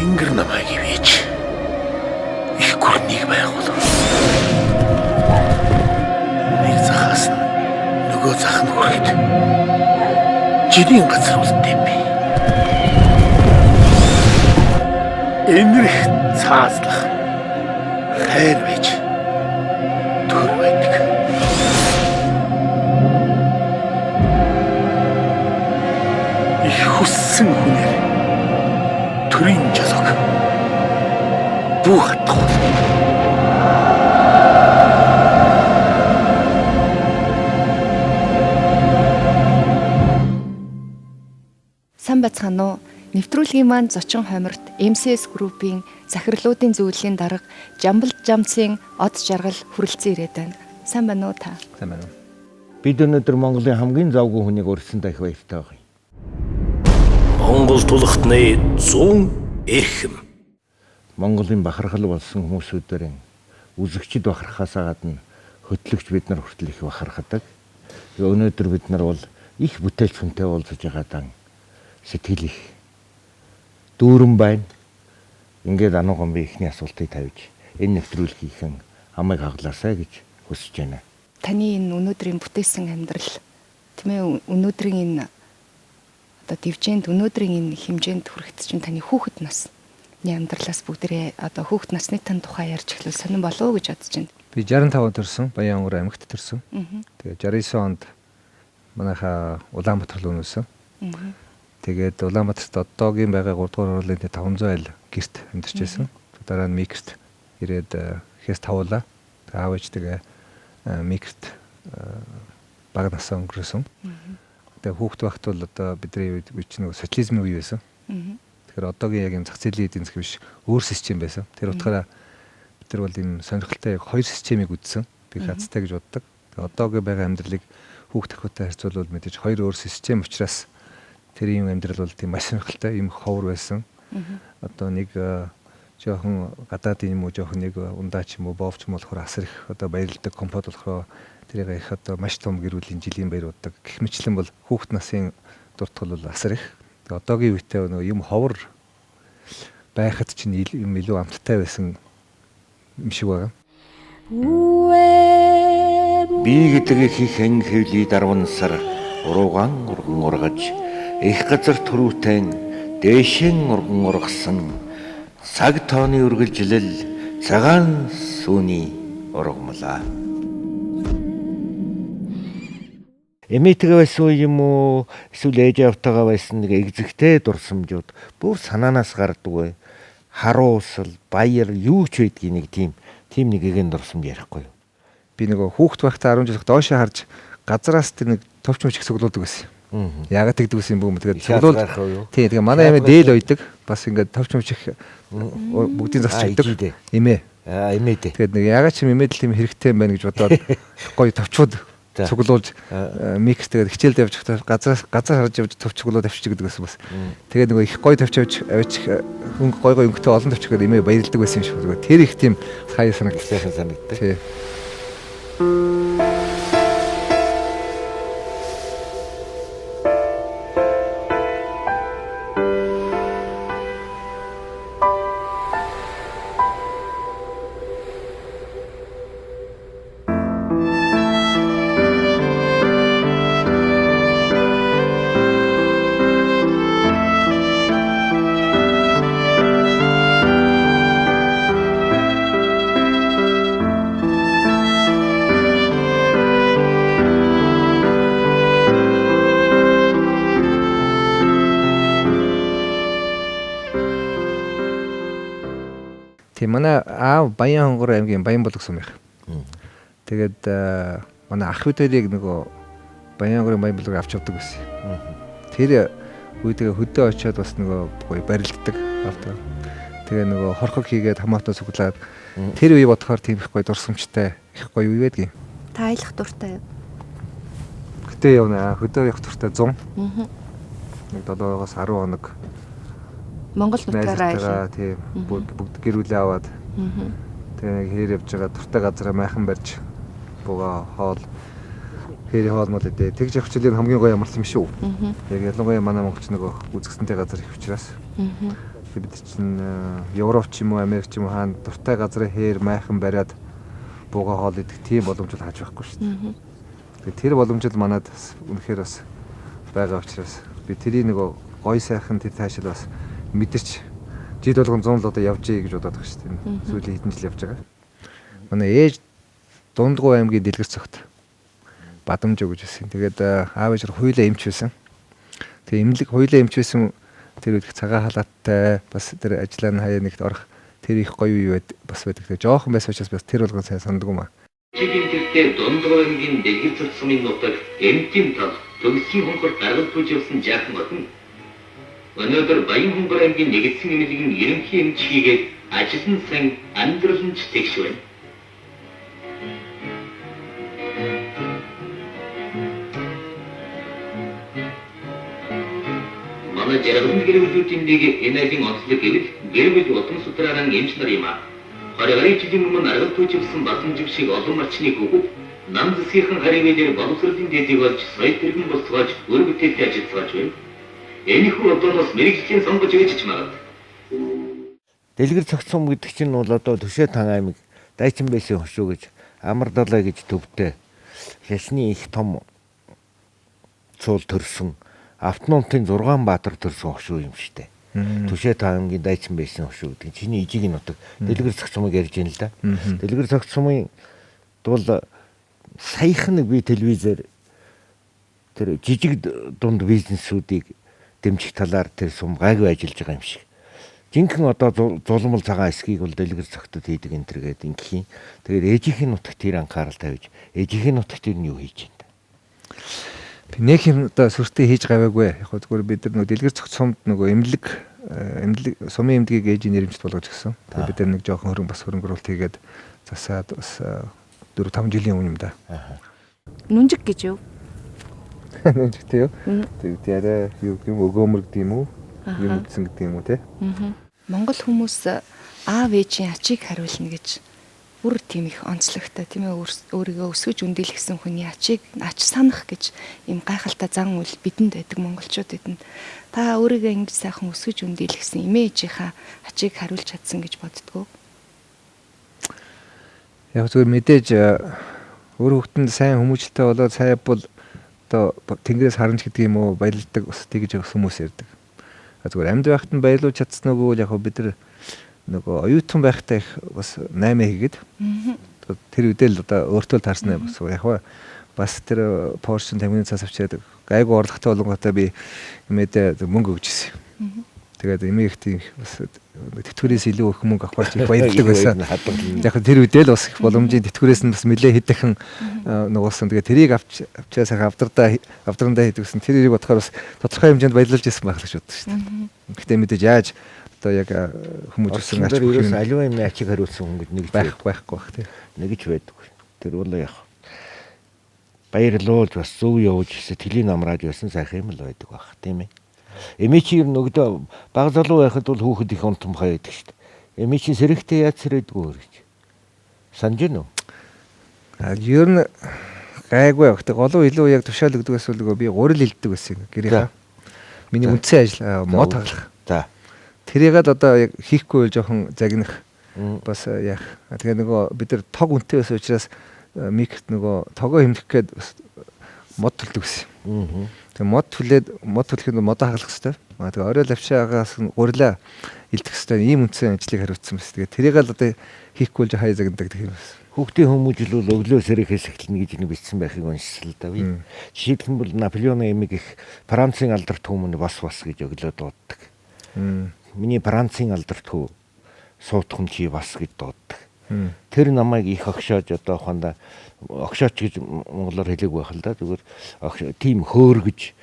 Тэнгэр намайг ивэж их гүрнийг байгуулав. Нэг захаас нь нөгөө зах нь хүрэхэд жирийн газар үлдээ би. Энэрх цаазлах хайр байж төр байдаг. Их хүссэн хүнээр төрийн жолог бүү хатгуул. Сайн байцгаана уу? Нэвтрүүлгийн маань зочин хойморт MCS Group-ийн захирлуудын зөвлөлийн дарга Жамбал Жамцын од жаргал хүрэлцэн ирээд байна. Сайн байна уу та? Сайн байна уу? Бид өнөөдөр Монголын хамгийн завгүй хүнийг урьсантай их баяртай байгаа юм. Монгол тулхтны 100 эрхэм. Монголын бахархал болсон хүмүүсүүдээр үзэгчд бахархаасаа гадна хөтлөгч бид нар хүртэл их бахархдаг. Тэгээ өнөөдөр бид нар бол их бүтээлч хүнтэй уулзаж байгаадаа сэтгэл их дүүрэн байна. Ингээд ануухан би эхний асуултыг тавьж энэ нэвтрүүлгийнхэн амыг хаглаасай гэж хүсэж байна. Таны энэ өнөөдрийн бүтээсэн амьдрал, тийм ээ, өнөөдрийн энэ одоо дивжээнд, өнөөдрийн энэ хэмжээнд хүрэхэд чинь таны хүүхэд насны амьдралаас бүгдээрээ одоо хүүхэд насны тань тухай ярьж эхлүүл сонирн болов уу гэж бодож байна. Би 65 онд төрсөн, Баян-Өнгөр аймагт төрсөн. Тэгээ 69 онд манайхаа Улаанбаатар руу нүүсэн. Тэгээд Улаанбаатарт одоогийн байгаа 3 дугаар хурлын 500 айл гэрт амьдарч байсан. Дараа нь Микерт ирээд ихэс тавуулаа. Тэгээ аав ээж тэгээ Микерт бага насаа өнгөрөөсөн. Тэгээ хүүхэд байхад бол одоо бидний үед чинь нэг социализмын үе байсан. Тэгэхээр одоогийн яг юм зах зээлийн эдийн засаг биш, өөр систем байсан. Тэр утгаараа бид нар бол ийм сонирхолтой яг хоёр системийг үзсэн. Би хазтай гэж боддог. Тэгээ одоогийн байгаа амьдралыг хүүхд тохиотой харьцуулбал мэдээж хоёр өөр систем учраас тэр юм амьдрал бол тийм маш сонирхолтой, юм ховор байсан. Одоо нэг жоохон гадаадын юм уу, жоохон нэг ундаа ч юм уу, боов ч юм болохоор асар их одоо баярладаг, компот болохоор тэрийг их одоо маш том гэр бүлийн жилийн баяр уддаг. Гэх мэтлэн бол хүүхд насын дуртгал бол асар их. Тэгээ одоогийн үедээ нөгөө юм ховор байхад чинь юм илүү амттай байсан юм шиг байгаа. Би гэдэг их хэн хэвлий дарван сар уруугаан урган ургаж их газар түрүүтэн дээшин урган ургасан цаг тооны үргэлжлэл цагаан сүүний ургамлаа. Эмээтэйгээ байсан үе юм уу, эсвэл ээж автайгаа байсан нэг эгзэгтэй дурсамжууд бүр санаанаас гардаггүй. Харуусал, баяр юу ч байдгийг нэг тийм нэг гэгэн дурсамж ярихгүй юу. Би нөгөө хүүхд байхдаа 10 жил доошоо харж газраас тэр нэг товч мөч их цуглуулдаг байсан. Яагаад тэгдэг байсан юм бүү? Тэгээд цуглуул. Тий, тэгээ манай эмээ дээл ойдог. Бас ингээд товч мөч их бүгдийн засч өгдөг. Эмээ. Аа, эмээ дээ. Тэгээд нэг яагаад ч юм эмээд л юм хэрэгтэй юм байна гэж бодоод гоё товчууд цуглуулж микс тэгээд хичээлд явж байхдаа газраас газар харж явж товч цуглуулад авчиж гэдэг байсан бас. Тэгээд нөгөө их гоё товч авч авчих өнгө гоё гоё өнгөтэй олон товч гэдэг эмээ баярлдаг байсан юм шиг. Тэр их тийм хаяа санагдсан. Сайхан санагддаг. Тий. Тийм, манай аав Баян-Хонгор аймгийн Баянбулаг сум их. Тэгээд манай ах бүдэрийг нөгөө Баян-Хонгорын Баянбулагыг авч явдаг байсан. Тэр үедээ хөдөө очиод бас нөгөө гоё барилддаг авдаг. Тэгээ нөгөө хорхог хийгээд томато цуглаад тэр үе бодохоор тийм их гоё дурсамжтай их гоё үе байдгийн. Та аялах дуртай юу? Хөдөө явна. Хөдөө явах дуртай 100. Нэг 7-оос 10 хоног. Монгол нутгаараа аялаа. Тийм. Бүгд гэр бүлээ аваад. Тэгээ нэг хээр явж байгаа дуртай газараа майхан барьж буугаа хоол хээр хоол мол идэ. Тэгж явах чинь хамгийн гоё амарсан юм шүү. Яг ялангуяа манай монголч нөгөө үзэсгэлэнтэй газар их учраас. Бид чинь Европ ч юм уу, Америк ч юм уу хаана дуртай газрын хээр майхан бариад бууга хоол идэх тийм боломж бол хааж байхгүй шүү дээ. Тэгээд тэр боломж л манад бас үнэхээр бас байгаа учраас би тэрийг нөгөө гой сайхан тэр таашаал бас мэдэрч жил болгон 100 л одоо явж ий гэж бодоод байгаа шүү дээ. Сүүлийн хэдэн жил явж байгаа. Манай ээж Дундгуй аймгийн Дэлгэр цогт Бадамж гэж байсан. Тэгээд аав ээж хуйлаа эмч байсан. Тэгээд эмнэлэг хуйлаа эмч байсан тэр үед их цагаан халааттай бас тэр ажиллаа нь хаяа нэгт орох тэр их гоё үе бас байдаг. Тэгээд жоохон байсан учраас бас тэр болгон сайн санддаг юм аа. Чигийн тэртээ Дундгуй аймгийн Дэлгэр цогт сумын нутаг Эмтийн тал төгсгийн хонхор гаргал түүж явсан жаахан охин. Өнөөдөр Баян-Хөнгөр аймгийн нэгдсэн эмнэлгийн ерөнхий эмч хийгээд ажил нь сайн, амьдрал нь ч тэгш байна. Манай жаргалан гэр бүлүүдийн нэг энэ айлын онцлог гэвэл гэр бүл утам сутраараа эмч нар юм аа. 20 гаруй жилийн өмнө аргал түүживсэн Батамжиг шиг олон марчны хүүхэд нам засгийнхан харийн боловсролын дэдийг олж соёл тэргэн босгоож өр бүтээлтэй ажиллацгааж байна. Энэхүү одооноос мэрэгжлийн сонгож ээж ч магад. Дэлгэр цогцсон гэдэг чинь бол одоо Түшээ тан аймаг Дайчин байсан хөшөө гэж Амар далай гэж төвтэй шашны их том цуул төрсөн автономтын 6 баатар төрсөн хөшөө юм штэ. Түшээ тан аймгийн Дайчин байсан хөшөө гэдэг чиний ижигийн нутаг Дэлгэр цогцсомыг ярьж байна л да. Дэлгэр цогцсомын бол саяхан нэг би телевизээр тэр жижиг дунд бизнесүүдийг дэмжих талаар тэр сум гайгүй ажиллаж байгаа юм шиг. Жинхэнэ одоо зулмал цагаан эсхийг бол Дэлгэр цогтод хийдэг энэ төр гэдэг ингэх юм. Тэгээд ээжийнх нь нутагт тэр анхаарал тавьж, ээжийнх нь нутагт тэр нь юу хийж байна? Би нэг юм одоо сүртэй хийж гаваагүй. Яг зүгээр бид нар нөгөө Дэлгэр цогт сумд нөгөө эмнэлэг сумын эмнэлгийг ээжийн нэрмжт болгож өгсөн. Тэгээд бид нар нэг жоохон хөрөнгө бас хөрөнгөрүүлэлт хийгээд засаад бас 4-5 жилийн өмнө юм да. Нүнжиг гэж юу? Нүнжиг тий юу? Тэгээд яриа юу юм өгөөмөр гэдэг юм уу? Юм үтсэн гэдэг юм уу тий? Монгол хүмүүс аав ээжийн ачийг хариулна гэж бүр тийм их онцлогтой тийм ээ, өөрийгөө өсгөж өндийлгсэн хүний ачийг ач санах гэж ийм гайхалтай зан үйл бидэнд байдаг монголчууд бидэнд. Та өөрийгөө ингэж сайхан өсгөж өндийлгсэн эмээ ээжийнхаа ачийг хариулж чадсан гэж боддгоо? Яг зүгээр мэдээж өөр хүүхдэнд сайн хүмүүжлтэй болоод сайн бол одоо тэнгэрээс харамч гэдэг юм уу баярлдаг бас тэгж хүмүүс ярьдаг. Зүгээр амьд байхад нь баярлуулж чадсан уу яг бид нар нөгөө оюутан байхдаа их бас 8 хийгээд тэр үедээ л одоо өөртөө л таарсан юм бас яг бас тэр Porsche тамхины цаас авчиад гайгүй орлоготой болонготой би эмээдээ мөнгө өгч ирсэн. Тэгээд эмээ их тийм бас тэтгэврээс илүү их мөнгө авах их баярлдаг байсан. Яг тэр үедээ л бас их боломжийн тэтгэврээс нь бас нэлээ хэд дахин нугуулсан. Тэгээд тэрийг авчаа сайхан авдрандаа хийдэг гэсэн. Тэр эрийг бодохоор бас тодорхой хэмжээнд баярлалж ирсэн байх л гэж боддог шүү дээ. Гэтэ мэдээж яаж одоо яг хүмүүжүүлсэн ач бүх юм аливаа юмны ачийг хариулсан хүн гэж нэг байхгүй байх тий. Нэг ч байдаг. Тэр бол яг баярлуулж бас зөв явж сэтгэлийн амрааж байсан сайхан юм л байдаг байх тийм ээ. Эмээ чи ер нь өгдөө баг залуу байхад бол хүүхэд их унтамхай байдаг шүү дээ. Эмээ чи сэрэгтэй яаж сэрээдгүй өөр гэж. Санаж гэнэ үү? Ер нь гайгүй. Гэхдээ голуу илүү яг тушаал өгдөг эсвэл би гурил илддэг байсан гэрийнхаа. Миний үндсэн ажил мод хаглах. За. Тэрийг л одоо яг хийхгүй жоохон загнах бас яах. Тэгээ нөгөө бид нар тог үнэтэй байсан учраас микрт нөгөө тогоо хэмнэх гээд бас мод төлдөг гэсэн. Тэгээ мод түлээд мод түлэхэд модоо хаглах хэрэгтэй. Тэгээ орой лавшаагаас гурилаа илдэх хэрэгтэй. Ийм үндсэн ажлыг хариуцсан байсан. Тэгээ тэрийг л одоо хийхгүй л хаяа загнадаг гэх юм байна. Хүүхдийн хүмүүжил бол өглөө сэрэхээс эхэлнэ гэж нэг бичсэн байхыг уншсан л да би. Жишээлбэл бол Наполеоны эмэг их Францын алдарт хүмүүн бас гэж өглөө дууддаг. Миний Францын алдарт хүү суутхан чи бас гэж дууддаг. Тэр намайг их огшоож одоо ухаандаа огшооч гэж монголоор хэлээгүй байх л да. Зүгээр тийм хөөргөж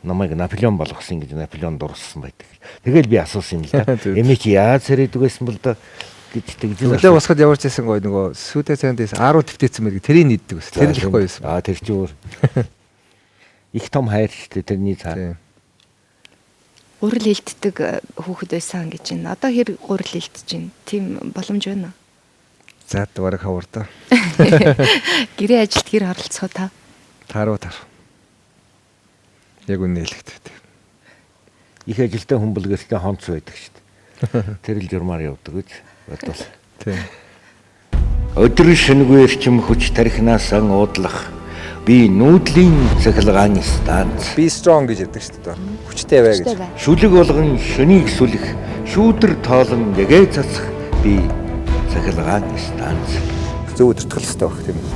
намайг Наполеон болгосон гэж Наполеон дурлсан байдаг. Тэгэл би асуусан юм л да. Эмээ чи яаж сэрээдэг байсан бол да гэж тэгж л. Өглөө босоход ямар ч байсан гоё нөгөө сүйтэй цайнд 10 твтээсэн мэрэг тэрийг нийддэг байсан. Тэр л их гоё байсан. Аа тэр чи өөр. Их том хайр шүү дээ тэрний цаа. Гурил илддэг хүүхэд байсан гэж байна. Одоо хэр гурил илдэж байна? Тийм боломж байна уу? За бараг хавар да. Гэрээ ажилд хэр оролцох та? Тааруу таар. Яг үнэ хэлэхдээ. Их ажилтаа хүн бол гэртээ хонц байдаг шүү дээ. Тэр л журмаар явдаг гэж бодвол. Тийм. Өдөр шөнөгүй эрчим хүч тархинаасаа уудлах би нүүдлийн цахилгаан станц. Be strong гэж ярьдаг шүү дээ. Хүчтэй бай гэж. Шүлэг болгон шөнийг сүлэх, шүүдэр тоолон гэгээ цацах би цахилгаан станц. Зөв удирдах хэрэгтэй байх тийм үү?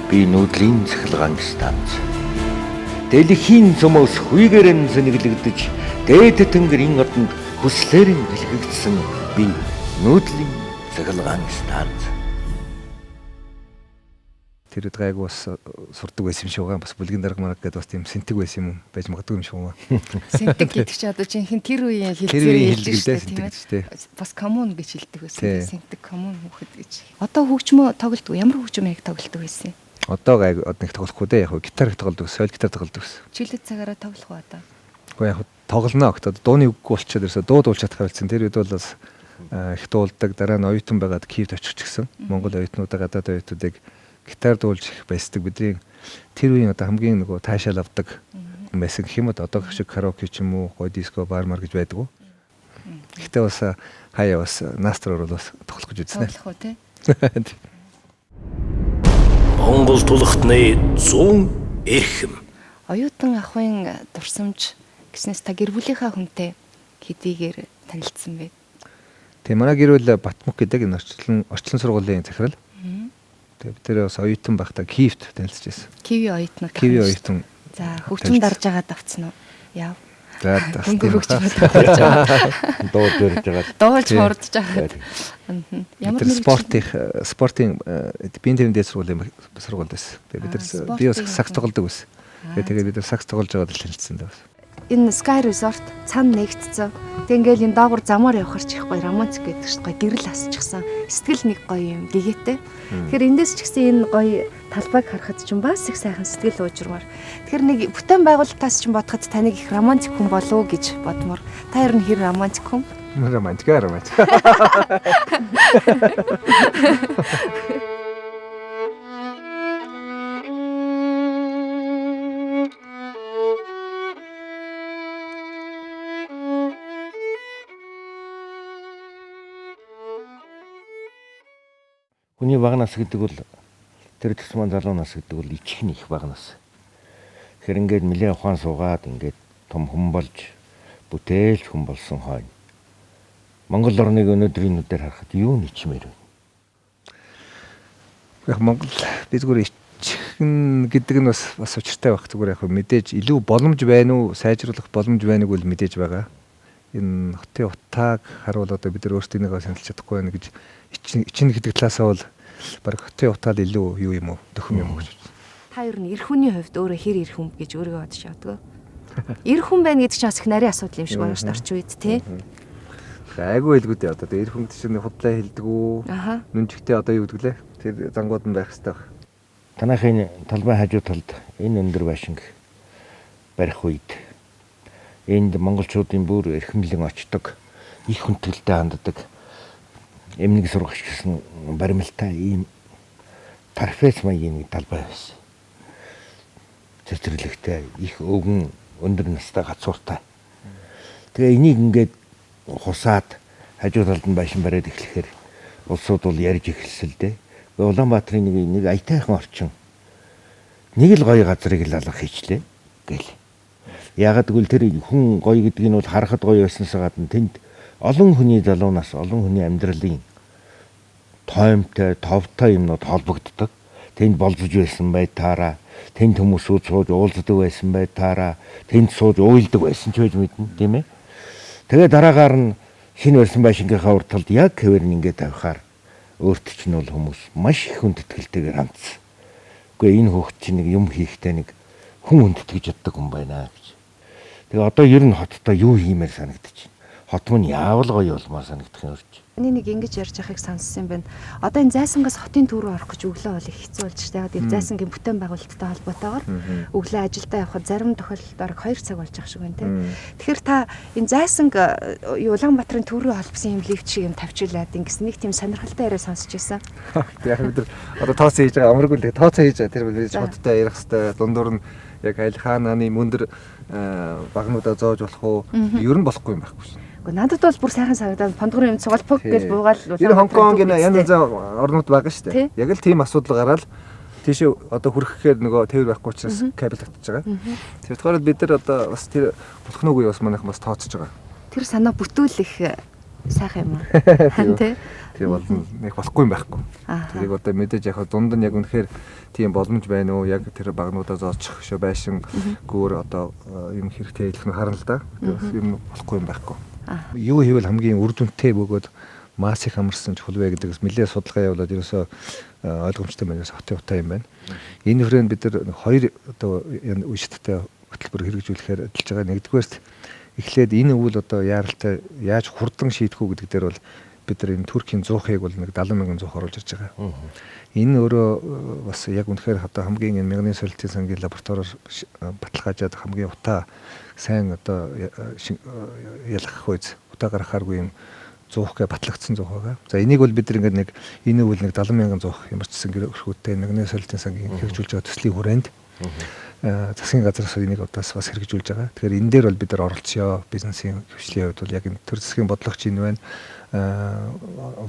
Би нүүдлийн цахилгаан станц. Дэлхийн цөмөөс хүйгээр нь зэнэглэгдэж, дээд тэнгэрийн одонд хүслээр нь дэлгэгдсэн би нүүдлийн цахилгаан станц. Тэр үед гайгүй бас сурдаг байсан юм шиг байгаа. Бас бүлгийн дарга марга гэдээ бас тийм сэнтэг байсан юм байж магадгүй юм шиг байна. Сэнтэг гэдэг чинь одоо жинхэнэ тэр үеийн Тэр үеийн хэлцээр хэлж хэллэг шүү дээ, дээ, сэнтэг тийм гэж ээ. Бас коммун гэж хэлдэг байсан. Тий. Сэнтэг коммун хүүхэд гэж. Одоо хөгжмөө тоглодог. Ямар хөгжим яг тоглодог байсан юм? Одоо гайгүй одоо нэг тоглохгүй дээ. Яг хөө гитар их тоглодог, соёл гитар тоглодог гэсэн. Чиглэл цагаараа тоглох уу одоо? Гэхдээ яг хөө тоглоно гэхэд одоо дууны үггүй болчиход ерөөсө дуу дуулж чадах байсан. Тэр үед бол бас их дуулдаг. Дараа нь оюутан байгаад Киевд очих ч гэсэн Монгол оюутнуудаа гадаад оюутнуудыг гитар дуулж их байсдаг. Бидний тэр үеийн одоо хамгийн нөгөө таашаал авдаг байсан гэх юм уу одоо шиг караоке ч юм уу гой диско бар мар гэж байдгүй. Гэхдээ бас хаяа бас настар орол бас тоглох гэж үзнэ. Тоглох уу те? Монгол тулхтны 100 эрхэм. Оюутан ахын дурсамж гэснээс та гэр бүлийнхаа хүнтэй хэдийгээр танилцсан бэ? Тийм манай гэр бүл Батмөх гэдэг энэ орчлон сургуулийн захирал. Тэгээ бид тэр бас оюутан байхдаа Киевт танилцж байсан. Киви оюутнууд. Киви оюутан. За хөгжим дарж байгаад авцсан уу? Яв. За бас Хөнгө тийм хөгжим баха. дарж байгаа. Дууд өрж байгаа. Дуулж Тийм. хурдж байгаад. Ямар Бид тэр мэргэжил- спортын биеийн төвийн дээд сургуулийн сургуульд байсан. Тэгээ бид тэр би бас спортын сакс тоглодог байсан. Тэгээ бид тэр сакс тоглож байгаад л танилцсан даа бас. Энэ Sky Resort цан нэгтцэн. Тэг ингээл энэ доогуур замаар явхаар ч их гоё романтик гэдэг чинь гоё гэрэл асчихсан. Сэтгэл нэг гоё юм гэгээтэй. Тэгэхээр эндээс ч гэсэн энэ гоё талбайг харахад ч бас их сайхан сэтгэл уужирмаар. Тэгэхээр нэг бүтэн байгуулалтаас ч бодоход таныг их романтик хүн болов уу гэж бодмоор. Та ер нь хэр романтик хүн? Романтик, романтик. Хүний бага нас гэдэг бол тэр тусмаа залуу нас гэдэг бол ичих нь их бага нас. Тэгэхээр ингээд нэлээд ухаан суугаад ингээд том хүн болж бүтээлч хүн болсон хойно. Монгол орныг өнөөдрийн нүдээр харахад юу ничмээр вэ? Яг Монгол би зүгээр ичихэн гэдэг нь бас учиртай байх. Зүгээр яг мэдээж илүү боломж байна уу, сайжруулах боломж байна уу бол мэдээж байгаа. Энэ хотын утааг харуул одоо бид нар өөрсдийнхөө саналж чадахгүй байна гэж ичин гэдэг талаасаа бол баг хотын утаал илүү юу юм уу, дөхөм юм уу гэж. Та ер нь эр хүний хувьд өөрөө хэр эр хүн гэж өөрийгөө бодож явдаг. Эр хүн байна гэдэг чинь бас их нарийн асуудал юм шиг байна шүү дээ орчин үед тий. Айгүй хэлгүү дээ одоо эр хүн чинь худлаа хэлдэг үү? Аха. Нүнжигтэй одоо юу гэдэг лээ? Тэр зангууд нь байх хэрэгтэй байх. Танайхын талбай хажуу талд энэ өндөр байшинг барих үед энд монголчуудын бүр эрхэмлэн очдог, их хүндэтгэлтэй ханддаг эмнэг сургагч гэсэн баримлтай ийм торфес маягийн нэг талбай байсан. Цэцэрлэгтэй их өвгөн өндөр настай гацууртай. Тэгээ энийг ингээд хусаад хажуу талд нь байшин бариад эхлэхээр улсууд бол ярьж эхэлсэн л дээ. Улаанбаатарын нэг аятайхан орчин нэг л гоё газрыг л алга хийчлээ гэл. Яагаад гэвэл тэр хүн гоё гэдэг нь бол харахад гоё байснаас гадна тэнд олон хүний залуу нас, олон хүний амьдралын тоймтой, товтой юмнууд холбогддог. Тэнд болзож байсан бай таараа, тэнд хүмүүсүүд сууж уулздаг байсан бай таараа, тэнд сууж уйлдаг байсан ч байж мэднэ, тийм ээ. Тэгээ дараагаар нь шинэ барьсан байшингийнхаа урд талд яг хэвээр нь ингээд тавихаар өөрт чинь бол хүмүүс маш их хүндэтгэлтэйгээр хандсан. Үгүй энэ хөөхт чинь нэг юм хийхдээ нэг хүн хүндэтгэж чаддаг хүн байна гэж. Тэгээ одоо ер нь хоттой юу хиймээр санагдчих. Хот мөн яавал гоё болмоор санагдах юм өрч. Миний нэг ингэж ярьж байгааг сонссон юм байна. Одоо энэ зайсангаас хотын төв рүү орох гэж өглөө бол их хэцүү болж штэ. Яг тэр зайсангийн бүтэн байгуулалттай холбоотойгоор өглөө ажилдаа явхад зарим тохиолдолд бараг 2 цаг болж байгаа шиг байна те. Тэгэхээр та энэ зайсанг Улаанбаатарын төв рүү холбосон юм лифт шиг юм тавьчихлаад ингэсэн нэг тийм сонирхолтой яриа сонсч байсан. Яг бид нар одоо тооцоо хийж байгаа амаргүй л тооцоо хийж байгаа. Тэр бид хоттой ярих хэвээр дундуур нь Яг аль хаананы мөндөр багнуудаа зоож болох уу? Ер нь болохгүй юм байхгүй шин. Гэхдээ надад бол бүр сайхан санагдаад Пондгорын юм цугал пог гэж буугаал. Тэр Хонконг янз янзын орнууд байгаа шүү дээ. Яг л тийм асуудал гараад тийшээ одоо хүрэхээр нөгөө тээвэр байхгүй учраас кабель татж байгаа. Тэр болохоор бид нар одоо бас тэр болох нь үгүй бас манайх бас тооцож байгаа. Тэр санаа бүтүүл их сайхан юм аа. Тэ. Тэр бол нэг болохгүй юм байхгүй. Тэрийг одоо мэдээж яг дунд нь яг үнэхээр тийм боломж байна уу? Яг тэр багнуудаа зоочих шөө байшин гүүр одоо юм хэрэгтэй хэлэх нь харна л да. Тэр бас юм болохгүй юм байхгүй. Юу хийвэл хамгийн үр дүнтэй бөгөөд масс их амарсан чухал вэ гэдэгс нэлээд судалгаа явуулаад ерөөсөө ойлгомжтой байна. Хотын утаа юм байна. Энэ хүрээнд бид нар хоёр одоо үе шаттай хөтөлбөр хэрэгжүүлэхээр ажиллаж байгаа. Нэгдүгээрт эхлээд энэ өвөл одоо яаралтай яаж хурдан шийдэх үү гэдэг дээр бол бид нар энэ Туркийн 100-ыг бол нэг 70 мянган 100 оруулж ирж байгаа. Энэ өөрөө бас яг үнэхээр одоо хамгийн энэ мянганы солилцын сангийн лабораториор баталгаажаад хамгийн утаа сайн одоо ялгах үз утаа гаргахааргүй юм 100-гээ батлагдсан 100 байгаа. За энийг бол бид нар ингээд нэг энэ үйл нэг 70 мянган 100 ямар ч гэсэн гэр өрхүүтэй мянганы солилцын сангийн хэрэгжүүлж байгаа төслийн хүрээнд засгийн газраас энийг удаас бас хэрэгжүүлж байгаа. Тэгэхээр энэ дээр бол бид нар оролцъё. Бизнесийн хвшлийн хувьд бол яг энэ төр засгийн бодлогоч энэ байна.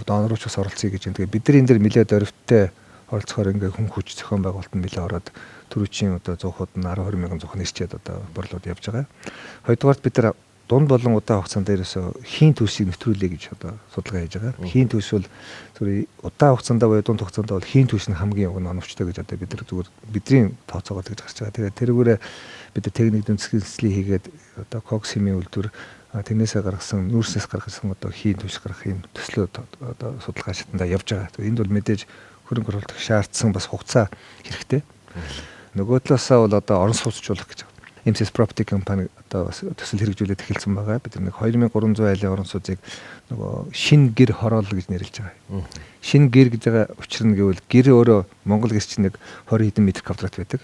Донорч бас оролцъё гэж байна. Тэгээ бид нар энэ дээр нэлээд дөрвтэй оролцохоор ингээ хүн хүч зохион байгуулалт нь нэлээд ороод түрүүчийн одоо 100-ууд нь 10 20 мянган 100 нэрчээд одоо борлууд явж байгаа. Хоёрдугаарт бид нар дунд болон удаан хугацаанд ерөөсөө хийн төлсийг нэвтрүүлэе гэж одоо судалгаа хийж байгаа. Хийн төлс бол зүгээр удаан хугацаанд буюу дунд хугацаанд бол хийн төлс нь хамгийн уг нь оновчтой гэж одоо бид нар зүгээр бидний тооцоогоо тэгж гарч байгаа. Тэгээд тэрүүгээрээ бид нар техник дүнцгийн цэцлийг хийгээд одоо кокс химийн үйлдвэр тэрнээсээ гаргасан нүүрснээс гаргасан одоо хийн төлс гаргах юм төслөө одоо судалгаа шатандаа явж байгаа. Тэгээд энд бол мэдээж хөрөнгө оруулалт шаардсан бас хугацаа хэрэгтэй. Нөгөө талаасаа бол одоо орон сууцчлах гэж байгаа. MCS Property Company одоо бас төсөл хэрэгжүүлээд эхэлсэн байгаа. Бид нэг 2300 айлын орон сууцыг нөгөө шин гэр хороол гэж нэрлэж байгаа. Шин гэр гэж байгаа учир нь гэвэл гэр өөрөө Монгол гэр чинь нэг 20 хэдэн метр квадрат байдаг.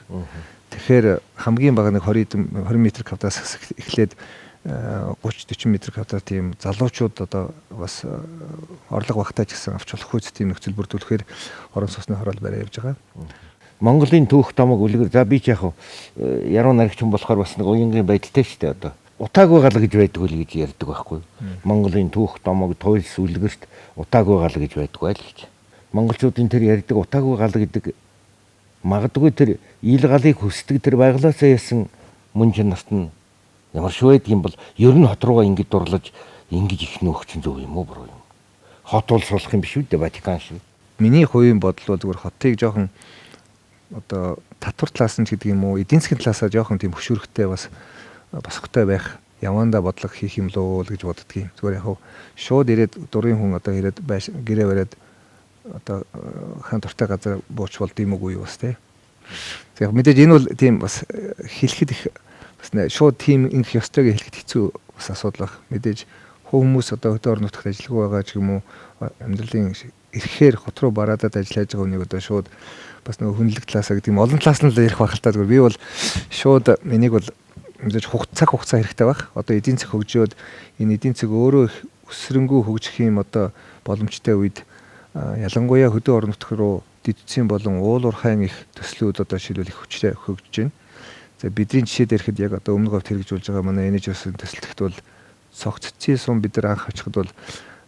Тэгэхээр хамгийн бага нэг 20 метр квадратаас эхлээд 30 40 метр квадрат тийм залуучууд одоо бас орлого багтаа ч гэсэн авч болох үст тийм нөхцөл бүрдүүлэхээр орон сууцны хороол бариа явж байгаа. Монголын түүх домог үлгэр за би ч яг яруу найрагч хүн болохоор бас нэг уянгийн байдалтай шүү дээ одоо. Утаагүй гал гэж байдаг үл гэж ярьдаг байхгүй. Монголын түүх домог туйлс үлгэрт утаагүй гал гэж байдаг байл гэж. Монголчуудын тэр ярьдаг утаагүй гал гэдэг магадгүй тэр ил галыг хүсдэг тэр байглаасаа ясан мөн чанарт нь ямар шүү байдаг юм бол ер нь хот руугаа ингэж дурлаж ингэж их нөөх чинь зөв юм уу буруу юм. Хот улс болох юм биш үү дээ Ватикан шиг. Миний хувийн бодол бол зүгээр хотыг жоохон одоо татвар талаас нь гэдэг юм уу эдийн засгийн талаасаа жоохон тийм хөшүүрэгтэй бас босготой байх явандаа бодлого хийх юм лөө л гэж боддгийн. Зүгээр яг шууд ирээд дурын хүн одоо ирээд гэрээ бариад одоо хаан дуртай газар бууч болд юм уу юу бас тий. Яг мэдээж энэ бол тийм бас хэлэхэд их бас шууд тийм ингэх ёстойг хэлэхэд хэцүү бас асуудал баг. Мэдээж хүмүүс одоо хөдөө орон нутагт ажиллагүй байгаа ч юм уу амьдралын эрхээр хот руу бараадад ажиллаж байгаа хүнийг одоо шууд бас нөгөө хүнлэг талаасаа гэдэг юм олон талаас нь л ярих байх л та. Зүгээр би бол шууд энийг бол мэдээж цаг хугацаа хэрэгтэй байх. Одоо эдийн засаг хөгжөөд энэ эдийн засаг өөрөө их өсрөнгөө хөгжих юм одоо боломжтой үед ялангуяа хөдөө орон нутг руу дэд зүйн болон уул уурхайн их төслүүд одоо шилбэл их хүчтэй хөгжиж байна. За бидний жишээ дээр ихэд яг одоо өмнө говьд хэрэгжүүлж байгаа манай NHS-ийн төсөлтөд бол цогц цэцгийн сум бид нар анх очиход бол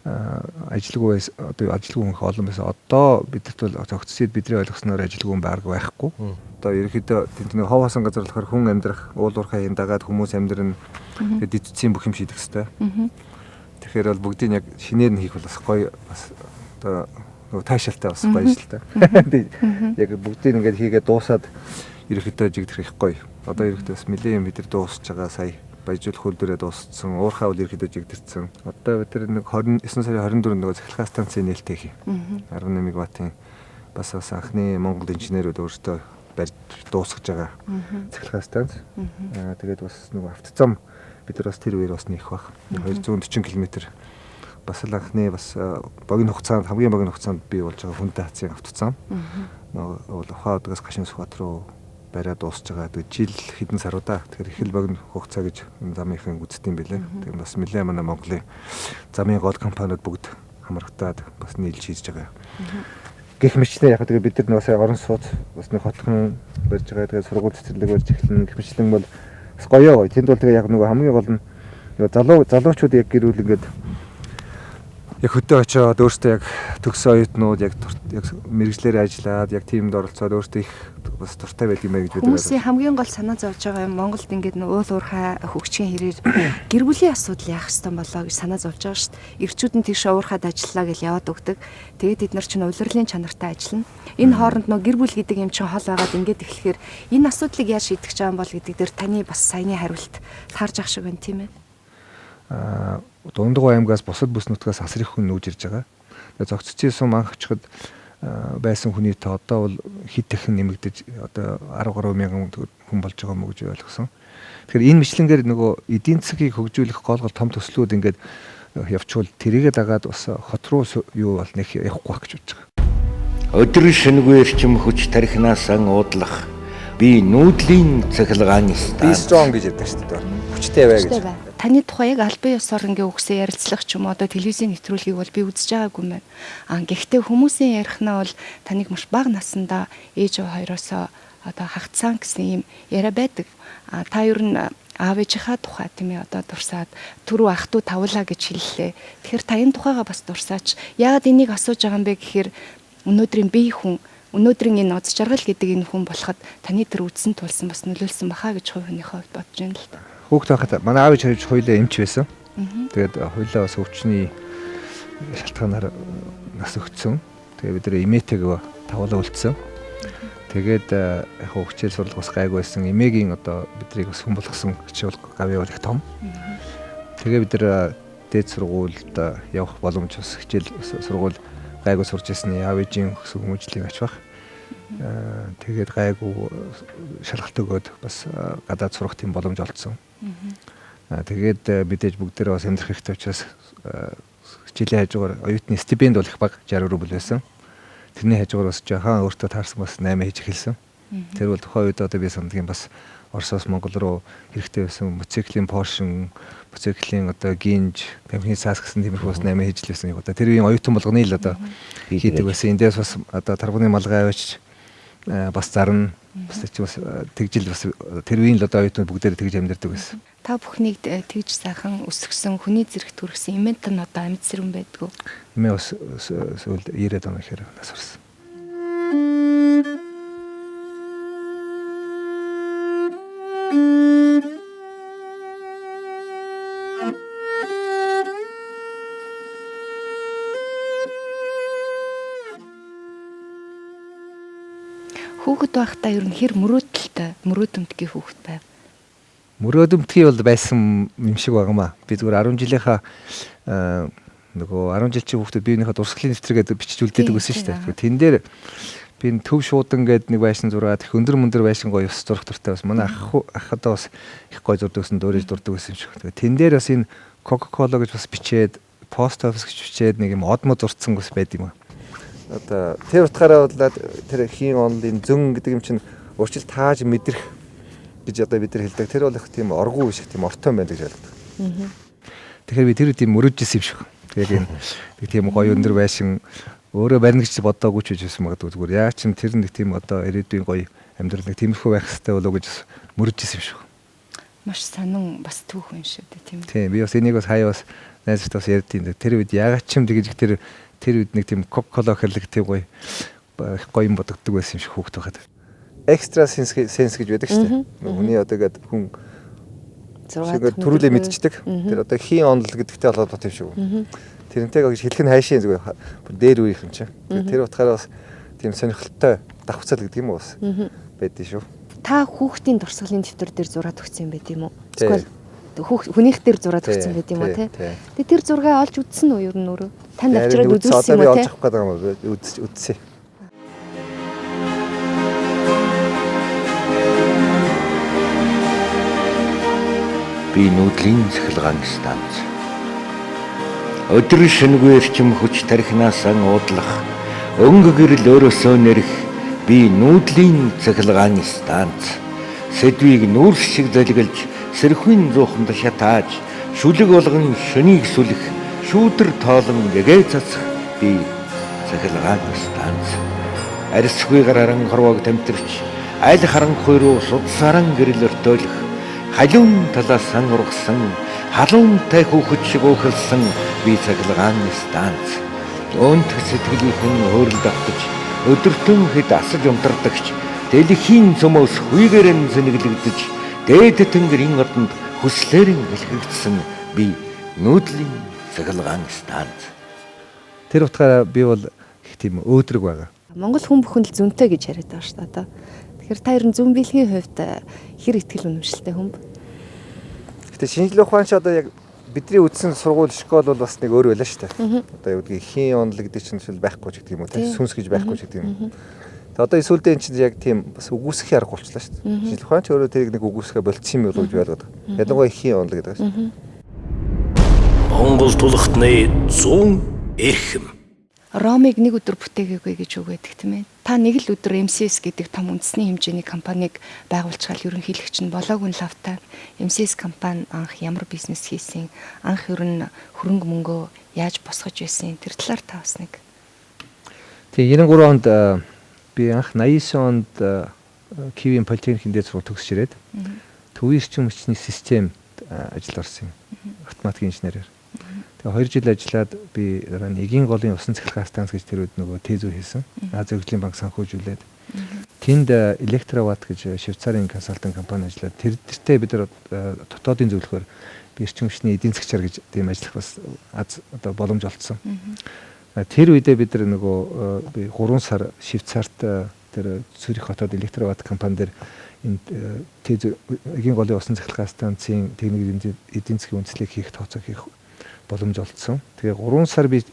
ажилгүй одоо ажилгүй хүн олон байсан. Одоо бидэрт бол цогцсод бидний ойлгосноор ажилгүй хүн байраг байхгүй. Одоо ерөнхийдөө тэнд нэг хов хасан газар болохоор хүн амьдрах, уул уурхай дагаад хүмүүс амьдрна. Тэгээд дэд зүйн бүх юм шийдэх хэвээр. Тэгэхээр бол бүгдийг яг шинээр нь хийх бол бас гоё бас одоо нөгөө таашаалтай бас гоё шил та. Яг бүгдийг ингээд хийгээд дуусаад ерөнхийдөө жигдэх их гоё. Одоо ерөнхийдөө бас нэлээд юм бид нар дуусч байгаа сая. Баяжуулах үйлдвэрээ дууссан, уурхай үл ерөнхийдөө жигдэрсэн. Одоо бид нар нэг 29 сарын 24-нд нөгөө цахилгаан станцын нээлттэй хий. 18 мегаваттын бас анхны Монгол инженерүүд өөрсдөө барьж дуусгаж байгаа цахилгаан станц. Тэгээд бас нөгөө автозам бид нар бас тэр үеэр бас нээх бах. 240 км бас л анхны бас богино хугацаанд хамгийн богино хугацаанд бий болж байгаа хүнтэй хацын автозам. Нөгөө Ухаан удгаас Гашин Сүхбаатар руу бариад дуусж байгаа. Тэгээд жил хэдэн саруудаа. Тэгэхээр их л богино хугацаа гэж замынхан үздэг юм билээ. Тэгээд бас нэлээ манай Монголын замын гол компаниуд бүгд хамрагдаад бас нийлж хийж байгаа. Гэх мэтчнээ яг тэгээд бид нар бас орон сууц бас нэг хотхон барьж байгаа. Тэгээд сургууль цэцэрлэг барьж эхэлнэ. Гэх мэтлэн бол бас гоё гоё. Тэнд бол тэгээ яг нөгөө хамгийн гол нь нөгөө залуучууд яг гэрүүл ингээд яг хөдөө очиод өөртөө яг төгсөн оюутнууд яг яг мэрэгжлээр ажиллаад яг тиймд оролцоод өөртөө их бас дуртай байдаг юм байна гэж бид Хүмүүсийн хамгийн гол санаа зовж байгаа юм Монголд ингээд уул уурхай хөгжихийн хэрээр гэр бүлийн асуудал яах ёстой болоо гэж санаа зовж байгаа шүү дээ. Ирчүүд нь тийш уурхайд ажиллаа гэж яваад өгдөг. Тэгээд бид нар чинь улирлын чанартай ажиллана. Энэ хооронд нөө гэр бүл гэдэг юм чинь хол байгаад ингээд эхлэхээр энэ асуудлыг яаж шийдэх гэж байгаа юм бол гэдэг дээр таны бас саяны хариулт таарж ах шиг байна, тийм ээ. Дундгуй аймгаас бусад бүс нутгаас асар их хүн нүүж ирж байгаа. Тэгээ зогцсон сум анх очиход байсан хүний тоо одоо бол хэд дахин нэмэгдэж одоо 10 гаруй мянган хүн болж байгаа мó гэж ойлгосон. Тэгэхээр энэ мэтлэнгээр нөгөө эдийн засгийг хөгжүүлэх гол гол том төслүүд ингээд явчвал тэрийгэ дагаад бас хот руу юу бол нэг явахгүй байх гэж бодож байгаа. Өдөр шөнөгүй эрчим хүч тархинаасаа уудлах би нүүдлийн цахилгаан Be станц. strong гэж ярьдаг шүү дээ. Хүчтэй бай гэж. Таны тухай яг албан ёсоор ингээ үгсээ ярилцлах ч юм уу одоо телевизийн нэвтрүүлгийг бол би үзэж байгаагүй юм байна. А гэхдээ хүмүүсийн ярихнаа бол таныг маш бага насндаа ээж аваа хоёроосоо одоо хагцсан гэсэн юм яриа байдаг. А та ер нь аав ээжийнхаа тухай тийм ээ одоо дурсаад түрүү ах トゥ тавлаа гэж хэллээ. Тэгэхээр та энэ тухайгаа бас дурсаач. Яагаад энийг асууж байгаа юм бэ гэхээр өнөөдрийн бие хүн өнөөдрийн энэ оз жаргал гэдэг энэ хүн болоход таны тэр үдсэн тулсан бас нөлөөлсөн баха гэж хувь хүнийхээ хувьд бодож байна л да. Хүүхд байхад манай аав ээж хоёр хоёулаа эмч байсан. Тэгээд хоёулаа бас өвчний шалтгаанаар нас өгцөн. Тэгээд бид нар эмээтэйг тавуулаа үлдсэн. Тэгээд яг хичээл сурлага бас гайгүй байсан. Эмээгийн одоо бидрийг бас хүн болгосон хичээл гавьяа бол их том. Тэгээ бид нар дээд сургуульд явах боломж бас хичээл сургууль гайгүй сурч ирсэн. Аав ээжийн өсөг хүмүүжлийг ач бах. Тэгээд гайгүй шалгалт өгөөд бас гадаад сурах тийм боломж олдсон. Тэгээд мэдээж бүгдээрээ бас амьдрах хэрэгтэй учраас хичээлийн хажуугаар оюутны стипенд бол их бага 60 рубль байсан. Тэрний хажуугаар бас жоохон өөртөө таарсан бас 8 хийж эхэлсэн. Тэр бол тухайн үед одоо би сандгийн бас Оросоос Монгол руу хэрэгтэй байсан мотоциклийн Porsche, мотоциклийн одоо гинж, тамхины цаас гэсэн тиймэрхүү бас 8 хийж л байсан юм. Одоо тэр үеийн оюутан болгоны л одоо хийдэг байсан. Эндээс бас одоо таргуны малгай авчиж бас зарна. Бас чи бас тэгжил бас тэр үеийн л одоо оюутнууд бүгдээрээ тэгж амьдардаг байсан. Та бүхнийг тэгж сайхан өсгсөн, хүний зэрэгт хүргэсэн эмээнт нь одоо амьд сэрүүн байдгүй. Эмээ бас сүүлд 90-ад он ихээр нас барсан. Хүүхэд байхдаа ер нь хэр мөрөөдөлтэй, мөрөөдөмтгий хүүхэд байв. Мөрөөдөмтгий бол байсан юм шиг байгаамаа. Би зүгээр 10 жилийнхаа нөгөө 10 жил чи хүүхдүүд биенийхээ дурсгалын нэвтрэг гэдэг бичиж үлдээдэг байсан шүү дээ. Тэн дээр би төв шуудан гээд нэг байшин зураад их өндөр мөндөр байшин гоё ус зурх дуртай бас. Манай ах ах одоо бас их гоё зурдаг байсан, дуурайж дурдаг байсан юм шиг. Тэгээ тэн дээр бас энэ Coca-Cola гэж бас бичээд, Post Office гэж бичээд нэг юм од мод зурцсан бас байд юм аа. Одоо тэр утгаараа бол тэр хийн онлын зөн гэдэг юм чинь урчил тааж мэдрэх гэж одоо бид нар хэлдэг. Тэр бол их тийм оргуу биш их тийм ортон байна гэж ойлгодог. Тэгэхээр би тэр үед тийм мөрөөдж исэн юм шиг. Тэгээд энэ нэг тийм гоё өндөр байшин өөрөө барина гэж бодоагүй ч гэж байсан магадгүй зүгээр. Яа ч юм тэр нэг тийм одоо ирээдүйн гоё амьдрал нэг тиймэрхүү байх хэрэгтэй болов уу гэж мөрөөдж исэн юм шиг. Маш сонин бас түүх юм шүү дээ, тийм ээ. Тийм би бас энийг бас хаяа бас найзтай бас ярьдیں۔ Тэр үед яагаад ч юм тэгж тэр үед нэг тийм Coca-Cola хэрлэг тийм гоё их гоё юм бодогддог байсан юм шиг хүүхд байхад. Экстра сенс гэж байдаг шүү дээ. Хүний одоо гээд хүн төрүүлээ мэдчихдэг. Тэр одоо хийн онол гэдэгтэй холбоотой тийм шиг. Тэрнтэй гэж хэлэх нь хайшин зүгээр дээр үеийнх юм чинь. Тэр утгаараа бас тийм сонирхолтой давхцал гэдэг юм уу бас байдیں шүү. Та хүүхдийн дурсгалын дэвтэр дээр зураад өгсөн юм байт юм уу? Эсвэл хүнийх дээр зураад өгсөн байт юм уу те? Тэгээ тэр зургаа олж үзсэн үү ер нь өөрөө? Танд авчираад үзүүлсэн юм уу те? Одоо би олж авах гэдэг юм уу? Үзсэн. Би нүүдлийн цахилгаан станц. Өдөр шөнөгүй эрчим хүч тархинаасаа уудлах, өнгө гэрэл өөрөөсөө нэрх би нүүдлийн цахилгаан станц. Сэдвийг нүүрс шиг залгилж, сэрхвийн зууханд шатааж, шүлэг болгон шөнийг сүлэх, шүүдэр тоолон гэгээ цацах би цахилгаан станц. Арьсгүй гарааран хорвоог тамтирч, Аль харанхуй руу судсааран гэрэл өртөөлөх, халуун талаас сан ургасан, халуунтай хүүхэд шиг өөхөлсөн би цахилгаан станц. Өнтг сэтгэлийнхэн өөрлөд автаж, өдөртөн хэд асаж унтардагч, дэлхийн цөмөөс хүйгэрэн зэнэглэгдэж, дээд тэнгэрийн одонд хүслээрэн элхэгдсэн би нүүдлийн цахилгаан станц. Тэр утгаараа би бол их тийм өөдрөг байгаа. Монгол хүн бүхэн л зөнтэй гэж яриад байгаа шүү дээ одоо. Тэгэхээр та ер нь зүүн биелгийн хувьд хэр итгэл үнэмшилтэй хүн бэ? Гэтэ шинжлэх ухаан чи одоо яг бидний үзсэн сургууль школ бол бас нэг өөр байлаа шүү дээ. Одоо юу гэдгийг хийн онол гэдэг чинь жишээл байхгүй ч гэдэг юм уу те сүнс гэж байхгүй ч гэдэг юм. Тэгээ одоо сүүлдээ эн чинь яг тийм бас үгүйсэх арга болчлаа шүү дээ. Шинжлэх ухаан ч өөрөө тэрийг нэг үгүйсэхэ болцсон юм болов уу гэж ойлгоод. Ялангуяа хийн онол гэдэг шүү дээ. Монгол тулхтны 100 эрхэм. Ромыг нэг өдөр бүтээгээгүй гэж үг байдаг тийм ээ. Та нэг л өдөр MCS гэдэг том үндэсний хэмжээний компанийг байгуулчихвал ерөнхийлөгч нь болоогүй лавтай. MCS компани анх ямар бизнес хийсэн, анх ер нь хөрөнгө мөнгөө яаж босгож байсан тэр талаар та бас нэг. Тэгээ 93 онд би анх 89 онд Киевийн политехникийн дээд сургууль төгсөж ирээд төвийн эрчим хүчний систем ажилд орсон юм. Автоматикийн инженерээр. Тэгээ 2 жил ажиллаад би дараа нь эгийн голын усан цахилгаан станц гэж тэр үед нөгөө ТЭЗ хийсэн. Азийн хөгжлийн банк санхүүжүүлээд тэнд Электроват гэж Швейцарын консалтинг компани ажиллаад тэр дэртээ бид нар дотоодын зөвлөхөөр би эрчим хүчний эдийн засгчаар гэж тийм ажиллах бас аз одоо боломж олдсон. Тэр үедээ бид нар нөгөө би 3 сар Швейцарт тэр Цюрих хотод Электроват компани дээр энэ ТЭЗ эгийн голын усан цахилгаан станцын техник эдийн засгийн үндэслэлийг хийх тооцоо хийх боломж олдсон. Тэгээ 3 сар би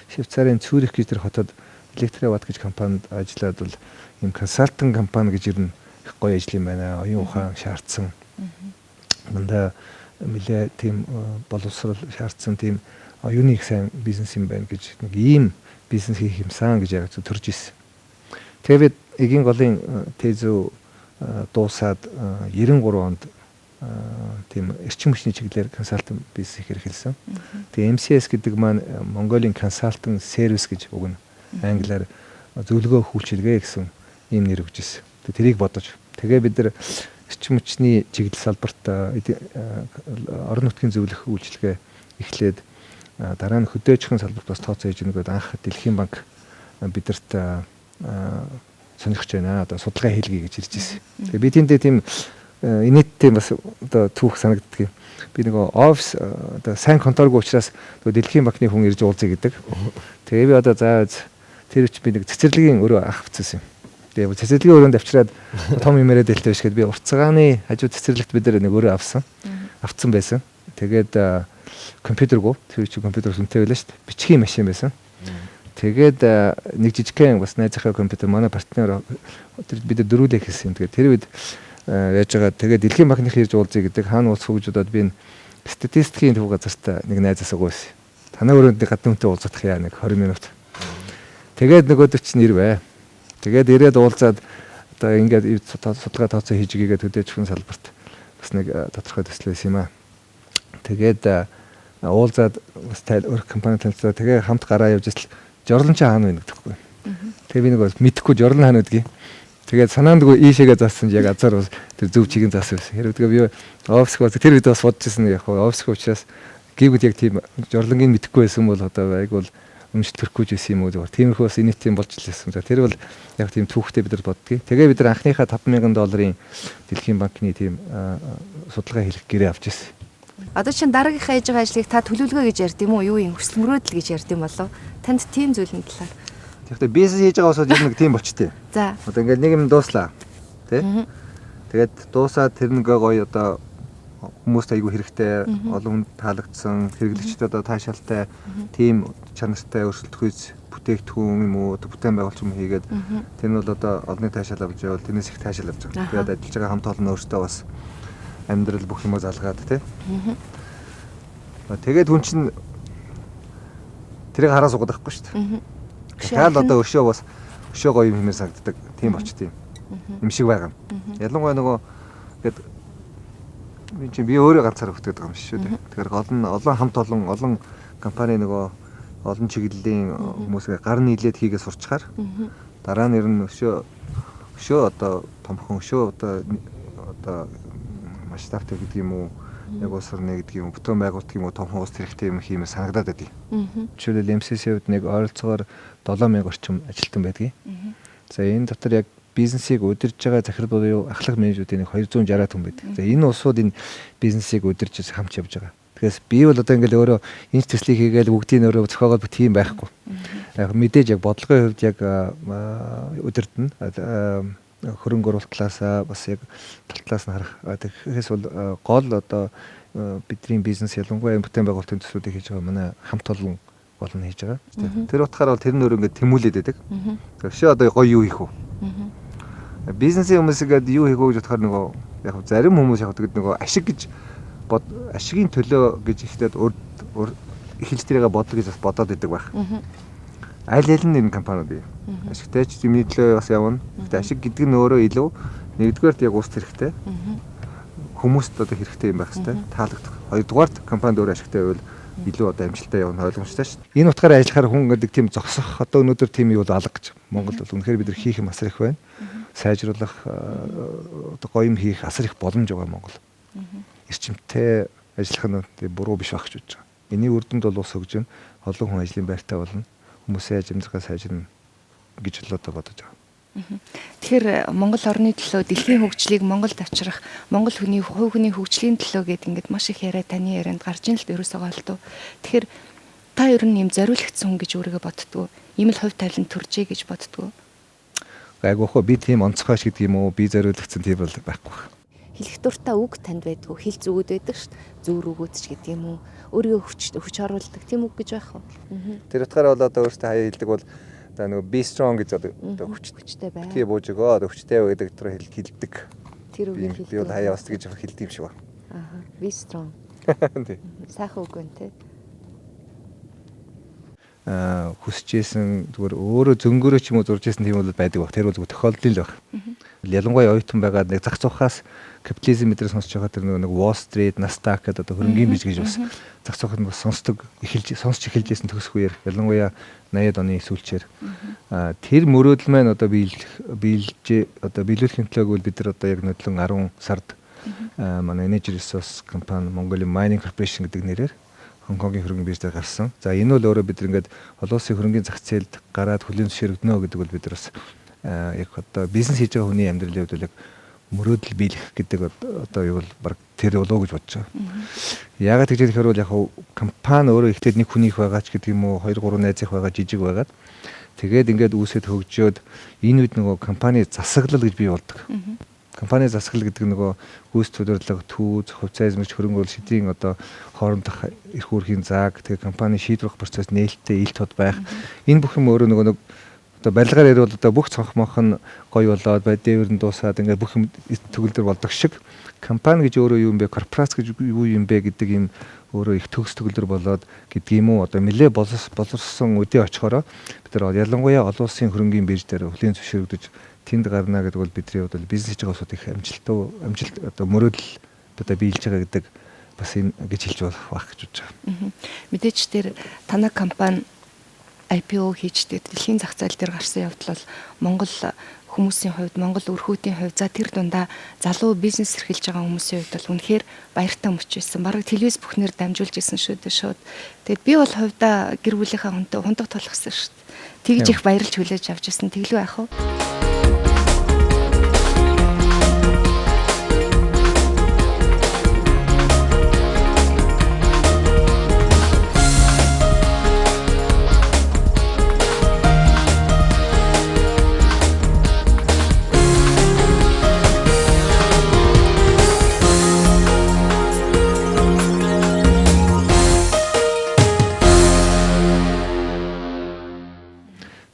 Швейцарын Цюрих гэж тэр хотод Электроват гэж компанид ажиллаад бол ийм консалтинг компани гэж ер нь их гоё ажил юм байна. Оюун ухаан шаардсан. Дандаа нэлээ тийм боловсрол шаардсан тийм оюуны их сайн бизнес юм байна гэж нэг ийм бизнес хийх юмсан гэж яг төрж ирсэн. Тэгээ би эгийн голын ТЭЗ дуусаад 93 онд тийм эрчим хүчний чиглэлээр консалтинг бизнес хийхээр эхэлсэн. Тэгээ MCS гэдэг маань Mongolia Consulting Service гэж үг нь англиар зөвлөгөө үйлчилгээ гэсэн ийм нэр өгч ирсэн. Тэгээ тэрийг бодож тэгээ бид нар эрчим хүчний чиглэл салбарт орон нутгийн зөвлөх үйлчилгээ эхлээд дараа нь хөдөөжхөн салбарт бас тооцоо хийж нөгөөд анх Дэлхийн банк бидэрт сонирхож байна. Одоо судалгаа хийлгэе гэж ирж ирсэн. Тэгээ би тэндээ тийм инээдтэй бас одоо түүх санагддаг юм. Би нөгөө офис одоо сайн конторгүй учраас нөгөө Дэлхийн банкны хүн ирж уулзъя гэдэг. Тэгээ би одоо за тэр үуч би нэг цэцэрлэгийн өрөө авах гэсэн юм. Тэгээ цэцэрлэгийн өрөөнд авчираад том юм яриад дэлтэй биш гээд би уртцгааны хажуу цэцэрлэгт бид нэг өрөө авсан. Авцсан байсан. Тэгээд компьютергүй тэр үуч компьютер сүнтэй байлаа шүү дээ. Бичгийн машин байсан. Тэгээд нэг жижигхэн бас найзынхаа компьютер манай партнер тэр бид дөрүүлээ хийсэн юм. Тэгээд тэр үед яаж байгаа тэгээд Дэлхийн банкных ирж уулзъя гэдэг хаана уулзах гэж бодоод би энэ статистикийн төв газарт нэг найзаас угуулсан. Танай өрөөнд гадна хүнтэй уулзах яа нэг 20 минут. Тэгээд нөгөөдөг чинь ирвэ. Тэгээд ирээд уулзаад одоо ингээд судалгаа тооцоо хийж игээд хөдөөжхөн салбарт бас нэг тодорхой төслөөс юм аа. Тэгээд уулзаад бас өөр компани танилцаа тэгээ хамт гараа явж ижил жорлон чи хаана вэ гэдэггүй. Тэгээ би нэг бас мэдэхгүй жорлон хаана гэдгийг. Тэгээд санаандгүй ийшээгээ заасан яг азар бас тэр зөв чигийн заасан байсан. Тэр үедээ би офиск бас тэр үед бас бодож ирсэн яг офиск учраас гийгүүд яг тийм жорлонгийг мэдэхгүй байсан бол одоо айг бол өмч төрөхгүй ч байсан юм уу зүгээр. Тиймэрхүү бас инээдтэй болж л байсан. За тэр бол яг тийм түүхтэй бид нар боддгийг. Тэгээ бид нар анхныхаа $5,000 Дэлхийн банкны тийм судалгаа хийх гэрээ авч ирсэн. Одоо чинь дараагийнхаа хийж байгаа ажлыг та төлөвлөгөө гэж ярьд юм уу? Юу юм хүсэл мөрөөдөл гэж ярьд юм болов? Танд тийм зүйлийн талаар. Тэгэхдээ бизнес хийж байгаа усууд ер нь нэг тийм болчтой. За. Одоо ингээд нэг юм дууслаа. Тэ? Тэгээд дуусаад тэр нэг гоё одоо хүмүүст айгүй хэрэгтэй, олон хүнд таалагдсан, хэрэглэгчдэд одоо таашаалтай тийм чанартай өрсөлдөхүйц бүтээгдэхүүн юм уу, бүтээн байгуулалт юм хийгээд тэр нь бол одоо олонний таашаал авч явал тэрнээс их таашаал авч байгаа. Тэгээд ажиллаж байгаа хамт олон өөртөө бас амьдрал бүх юмаа залгаад тий. Тэгээд хүн чинь тэрийг хараа суугаад байхгүй шүү дээ. Дахиад одоо өшөө бас өшөө гоё юм хэмээр санагддаг. Тийм болчт юм. Юм шиг байгаа. Ялангуяа нөгөө ингээд би чинь би өөрөө ганцаараа бүтээд байгаа юм шиг шүү дээ. Тэгэхээр гол нь олон хамт олон олон компани нөгөө олон чиглэлийн хүмүүсээ гар нийлээд хийгээ сурчхаар дараа нь ер нь өшөө Өшөө одоо томхон өшөө одоо масштабтай гэдэг юм уу? Яг улс орны гэдэг юм уу? Бүтэн байгуулалт юм уу? Томхон улс хэрэгтэй юм хиймээр санагдаад байдаг. Жишээлбэл MCC-ийн хувьд нэг ойролцоогоор 7000 орчим ажилтан байдгийг. За энэ дотор яг бизнесийг удирж байгаа захирал буюу ахлах менежүүдийн нэг 260 хүн байдаг. За энэ улсууд энэ бизнесийг удирж хамт явж байгаа. Тэгэхээр би бол одоо ингээл өөрөө энэ төслийг хийгээл бүгдийг өөрөө зохиогоод бүх тийм байхгүй. Яг мэдээж яг бодлогын хувьд яг удирдна. Хөрөнгө оруулалт талаасаа бас яг тал талаас нь харах. Тэгэхээр бол гол одоо бидний бизнес ялангуяа бүтээн байгуулалтын төслүүдийг хийж байгаа манай хамт олон гол нь хийж байгаа. Тэр утгаараа бол тэр нь өөрөө ингээд тэмүүлээд байдаг. Өшөө одоо гоё юу хийх вэ? Бизнесийн хүмүүс ингээд юу хийх вэ гэж бодохоор нөгөө яг зарим хүмүүс яг тэгэд нөгөө ашиг гэж ашигын төлөө гэж ихтэй эхэлж тэрийгэ бодлого гэж бас бодоод идэг байх. Аль аль нь энэ компаниуд бий. Ашигтай ч юмны төлөө бас явна. Гэхдээ ашиг гэдэг нь өөрөө илүү нэгдүгээрт яг улс хэрэгтэй. Хүмүүст одоо хэрэгтэй юм байх хэрэгтэй. Таалагдах. Хоёрдугаарт компанид өөрөө ашигтай байвал илүү одоо амжилттай явна ойлгомжтой шүү дээ. Энэ утгаараа ажиллахаар хүн гэдэг тийм зогсох одоо өнөөдөр тийм юу бол алга гэж. Монгол бол үнэхээр бид нар хийх юм асар их байна. Сайжруулах одоо гоё юм хийх асар их боломж байгаа Монгол. Эрчимтэй ажиллах нь буруу биш байх гэж бодож байгаа. Эний үр дүнд бол улс хөгжинэ, олон хүн ажлын байртай болно. Хүмүүсийн ажил амьдралаа сайжирна гэж л одоо бодож байгаа. Тэгэхээр Монгол орны төлөө дэлхийн хөгжлийг Монголд авчрах, Монгол хүний хувь хүний хөгжлийн төлөө гэдэг ингээд маш их яриа таны ярианд гарч ийн л ерөөсөө голдуу. Тэгэхээр та ер нь юм зориулагдсан хүн гэж өөрийгөө боддгоо. Ийм л хувь тавилан төржээ гэж боддгоо. Гайгүй хөө би тийм онцгой ш гэдэг юм уу? Би зориулагдсан тийм бол байхгүй. Хэлэх дуртай үг танд байдгүй, хэл зүгүүд байдаг шүү дээ. Зүүр өгөөд ч гэдэг юм уу? Өөрийгөө хүч оруулдаг тийм үг гэж байх уу? Тэр утгаараа бол одоо өөртөө хаяа хэлдэг бол одоо нөгөө be strong гэж одоо хүчтэй бай. Битгий бууж өгөө, одоо хүчтэй бай гэдэг тэр хэлдэг. Тэр үгийг хэлдэг. Би бол хаяа бас тэгж хэлдэг юм шиг байна. Аа, be strong. Тий. Сайхан үг байна те. Хүсэжсэн зүгээр өөрөө зөнгөөрөө ч юм уу зурж исэн тийм бол байдаг баг. Тэр бол зүгээр тохиолдол л баг. Ялангуяа оюутан байгаад нэг зах зуухаас капитализм мэдрээ сонсож байгаа тэр нэг Wall Street, Nasdaq гэдэг одоо хөрөнгөний бирж гэж бас зах зуухад бас сонсдог эхэлж сонсч эхэлж исэн төгсөх үеэр ялангуяа 80-ад оны сүүлчээр тэр мөрөөдөл маань одоо биелж одоо биелүүлэхин төлөөг бол бид нар одоо яг нөдлөн 10 сард манай Energy Resource компани Mongolian Mining Corporation гэдэг нэрээр Хонконгийн хөрөнгөний бирж дээр гарсан. За энэ бол өөрөө бид ингээд олон улсын хөрөнгөний зах зээлд гараад хүлээн зөвшөөрөгдөнө гэдэг бол бид нар бас яг одоо бизнес хийж байгаа хүний амьдралын хувьд бол яг мөрөөдөл биелэх гэдэг одоо юу бол баг тэр болов гэж бодож байгаа. Яагаад гэж хэлэхээр бол яг компани өөрөө ихтэй нэг хүнийх байгаа ч гэдэг юм уу 2 3 найзынх байгаа жижиг байгаад тэгээд ингээд үүсэт хөгжөөд энэ үед нөгөө компани засаглал гэж бий болдог. Компани засаглал гэдэг нөгөө гүйцэтгэх удирдлага, түүз, хувьцаа эзэмшигч, хөрөнгө оруулалт шийдвэрийн одоо хоорондох эрх үүргийн зааг, тэгээ компани шийдвэр гаргах процесс нээлттэй, ил тод байх. Энэ бүх юм өөрөө нөгөө нэг одоо барилгаар ярил одоо бүх цонх монх нь гоё болоод дээвэр нь дуусаад ингээд бүх юм төгөлдөр болдог шиг компани гэж өөрөө юу юм бэ, корпорац гэж юу юм бэ гэдэг юм өөрөө их төгс төгөлдөр болоод гэдэг юм уу одоо нэлээ боловссон үдээ очихороо бид нар ялангуяа олон улсын хөрөнгөний бирж дээр хүлээн зөвшөөрөгдөж тэнд гарна гэдэг бол бидний хувьд бол бизнес хийж байгаа улсууд их амжилт одоо мөрөөдөл одоо биелж байгаа гэдэг бас энэ гэж хэлж болох байх гэж бодож байгаа. Мэдээч тэр танай компани IPO хийжтэй дэлхийн зах зээл дээр гарсан явдал бол Монгол хүмүүсийн хувьд, Монгол өрхүүдийн хувьд за тэр дундаа залуу бизнес эрхэлж байгаа хүмүүсийн хувьд бол үнэхээр баяртай мөч байсан. Бараг телевиз бүхнээр дамжуулж исэн шүү дээ шууд. Тэгээд би бол хувьдаа гэр бүлийнхаа хүнтэй хундаг тулгсан шүү дээ. Тэгж их баярлж хүлээж авч исэн. Тэглүү яах вэ?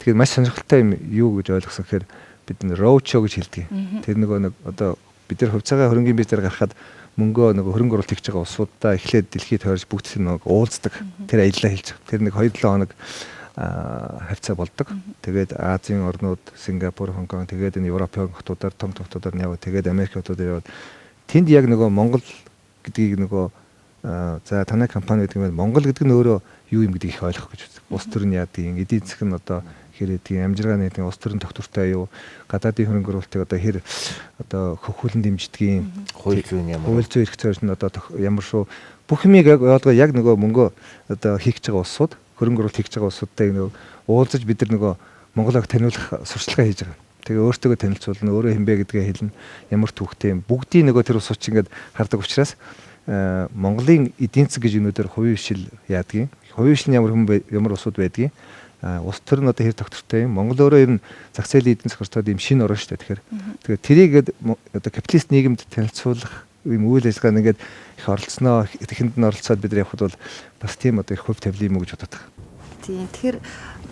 Тэгэхээр маш сонирхолтой юм юу гэж ойлгосон гэхээр бид нэр road show гэж хэлдэг. Тэр нөгөө нэг одоо бид нар хувьцаагаа хөрөнгөний бирж дээр гаргахад мөнгөө нөгөө хөрөнгө оруулалт хийж байгаа улсуудаа эхлээд дэлхийд тойрж бүгд тэр нөгөө уулздаг. Тэр аяллаа хэлж. Тэр нэг 2-7 хоног хавцаа болдог. Тэгээд Азийн орнууд, Сингапур, Хонконг, тэгээд энэ Европын хотуудаар, том хотуудаар нь яваад, тэгээд Америк хотуудаар яваад тэнд яг нөгөө Монгол гэдгийг нөгөө за танай компани гэдэг юм бол Монгол гэдэг нь өөрөө юу юм гэдгийг их ойлгох гэж үздэг. Улс төр нь яадаг юм, эдийн засаг нь одоо хэр эдийн амжиргаа нийтийн улс төрийн тогтвортой юу, гадаадын хөрөнгө оруулалтыг одоо хэр одоо хөхүүлэн дэмждгийн, хууль зүйн ямар хууль зүйн эрх зүйн одоо ямар шүү бүх юмыг яг ойлгоо яг нөгөө мөнгөө одоо хийх гэж байгаа улсууд, хөрөнгө оруулалт хийх гэж байгаа улсуудтай нөгөө уулзаж бид нар нөгөө Монголыг таниулах сурчлагаа хийж байгаа. Тэгээ өөртөөгөө танилцуулна, өөрөө хинбэ гэдгээ хэлнэ, ямар түүхтэй юм. Бүгдийн нөгөө тэр улсууд чинь ингээд хардаг учраас Монголын эдийн засаг гэж өнөөдөр хувийн хвшил яадгийн. Хувийн хвшил нь ямар хүн ямар улсууд байдгийг, улс төр нь одоо хэр тогтвортой юм. Монгол өөрөө ер нь зах зээлийн эдийн засаг орцоод ийм шинэ орн шүү дээ. Тэгэхээр тэгээ тэрийг одоо капиталист нийгэмд танилцуулах ийм үйл ажиллагаа ингээд их оролцсноо, тэхэнд нь оролцоод бид нар явхад бол бас тийм одоо их хувь тавилын юм уу гэж бодод байгаа. Тийм. Тэгэхээр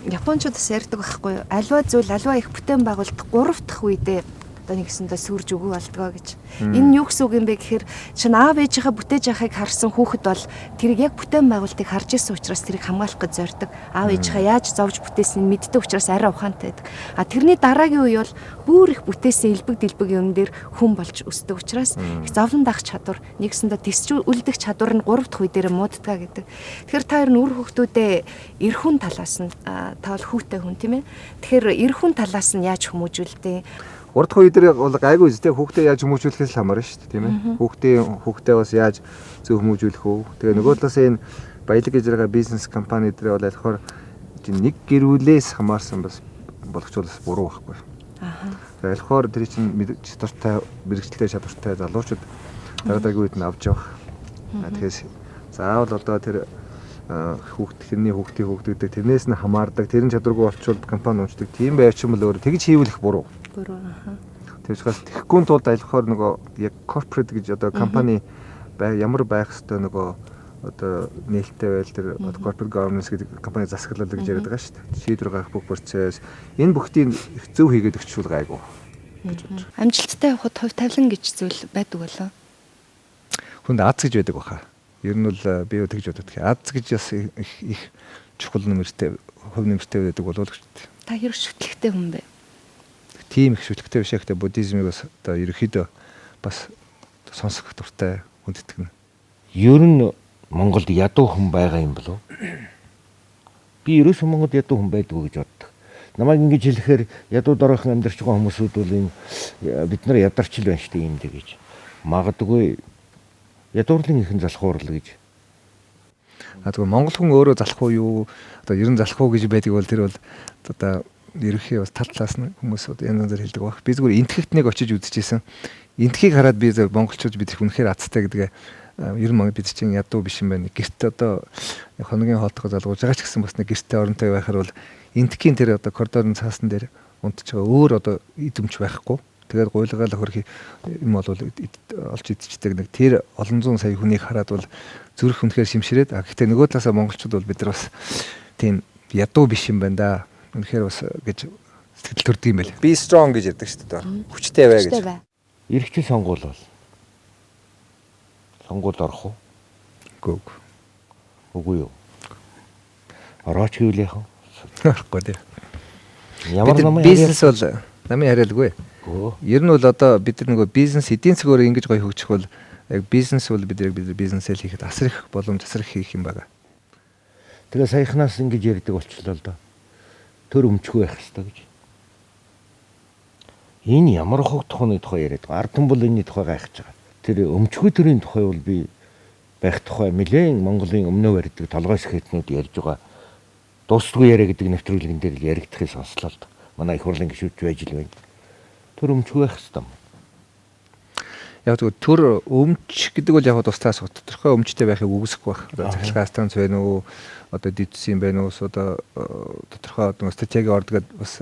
Япончууд бас ярьдаг байхгүй юу? Альва зүйл, альва их бүтээн байгуулалт 3 дахь үедээ одоо нэгсэндээ сүрж өгөө болдгоо гэж. Энэ нь юу гэсэн үг юм бэ гэхээр чинь аав ээжийнхээ бүтээж байгааг харсан хүүхэд бол тэрийг яг бүтээн байгуулалтыг харж ирсэн учраас тэрийг хамгаалах гэж зорддог. Аав ээжийнхээ яаж зовж бүтээснийг мэддэг учраас арай ухаантай байдаг. А тэрний дараагийн үе бол бүр их бүтээсэн элбэг дэлбэг юм дээр хүн болж өсдөг учраас их зовлон дах чадвар, нэгсэндээ тисч үлдэх чадвар нь 3 дахь үе дээр мууддгаа гэдэг. Тэгэхээр та хоёр үр хүүхдүүдээ эрхэн талаас нь, та бол хүүтэй хүн тийм ээ. Тэгэхээр эрхэн талаас нь яаж хүмүүжүүлдэг? 3 дахь үе дээр бол гайгүй үстэй хүүхдээ яаж хүмүүжүүлэхээс л хамаарна шүү дээ, тийм ээ. Хүүхдээ бас яаж зөв хүмүүжүүлэх үү? Тэгээ нөгөө талаас энэ баялаг гэж байгаа бизнес компани дээр бол аль болохоор нэг гэр бүлээс хамаарсан бас болгочвол бас буруу байхгүй. Аа. Тэгээ аль болохоор тэр чинь чадвартай, мэргэжилтэй чадвартай залуучууд дараа дараагийн үед нь авч явах. Тэгэхээр заавал одоо тэр хүүхд тэрний хүүхдийн хүүхд гэдэг тэрнээс нь хамаардаг, тэр нь чадваргүй болчвол компани унцдаг. Тийм байч юм бол өөр тэгж хийвэл их буруу. Буруу. Аа. Тэр учраас тэгэхгүй тулд аль болохоор нөгөө яг corporate гэж одоо компани ямар байх ёстой нөгөө одоо нээлттэй байл тэр corporate governance гэдэг компани засаглал гэж яриад байгаа шүү дээ. Шийдвэр гаргах бүх процесс энэ бүхтийг зөв хийгээд өгчвөл гайгүй гэж бодож байна. Амжилттай явахад хувь тавилан гэж зүйл байдаг болоо? Хүнд аз гэж байдаг баха. Ер нь бол би тэгж боддог. Аз гэж бас их чухал нэмэртэй, хувь нэмэртэй байдаг болов уу гэж боддог. Та хэр шүтлэгтэй хүн бэ? Тийм их шүтлэгтэй биш гэхдээ буддизмыг бас одоо ерөнхийдөө бас сонсох дуртай хүндэтгэнэ. Ер нь Монголд ядуу хүн байгаа юм болов? Би ерөөсөө Монголд ядуу хүн байдгүй гэж боддог. Намайг ингэж хэлэхээр ядуу доройхон амьдарч байгаа хүмүүсүүд бол энэ бид нар ядарч л байна шүү дээ юм дээ гэж. Магадгүй ядуурлын ихэн залхуурал гэж. А тэгвэл монгол хүн өөрөө залах уу юу? Одоо ер нь залах уу гэж байдаг бол тэр бол одоо ерөнхий бас тал талаас нь хүмүүс одоо янз янзаар хэлдэг баг. Би зүгээр энтгэхт нэг очиж үзчихсэн. Энтхийг хараад би зөв монголчууд бид их үнэхээр азтай гэдгээ ер нь бид чинь ядуу биш юм байна. Гэрт одоо хоногийн хоолтойгоо залгуулж байгаа ч гэсэн бас нэг гэртээ оронтой байхаар бол энтхийн тэр одоо коридорын цаасан дээр унтж байгаа өөр одоо идэвч байхгүй. Тэгээд гуйлгаал хөрхи юм бол олж идчихдэг нэг тэр олон зуун сая хүнийг хараад бол зүрх үнэхээр шимширээд. А гэхдээ нөгөө талаасаа монголчууд бол бид нар бас тийм ядуу биш юм байна да. Үнэхээр бас гэж сэтгэл төрдөг юм байл. Be strong гэж ярьдаг шүү дээ. Хүчтэй бай гэж. Эрхчлэн сонгуул бол. Сонгуул орох уу? Үгүй. Үгүй юу? Орооч гэвэл яах вэ? Орохгүй дээ. Ямар намын бизнес бол намын хариалгүй. Ер нь бол одоо бид нар нөгөө бизнес эдийн засгаар ингэж гоё хөгжих бол яг бизнес бол бид яг бизнесээ л хийхэд асар их боломж, асар их хийх юм байна. Тэгээ саяхнаас ингэж ярьдаг болчлоо л доо. Төр өмчгүй байх ёстой гэж. Энэ ямар хог тухайны тухай яриад байгаа. Ард түмэн бол энэний тухай гайхаж байгаа. Тэр өмчгүй төрийн тухай бол би байх тухай нэлээд Монголын өмнөө барьдаг толгой скетнүүд ярьж байгаа. Дуустгүй яриа гэдэг нэвтрүүлгэн дээр л яригдахыг сонслоо л доо. Манай их хурлын гишүүд байж л байна. Төр өмчгүй байх ёстой юм. Яг зөв төр өмч гэдэг бол яг тусдаа асуу. Тодорхой өмчтэй байхыг үгүйсэхгүй байх. Одоо цахилгаан станц байна уу? Одоо дидсэн байна уу? Одоо тодорхой одоо стратеги ордгод бас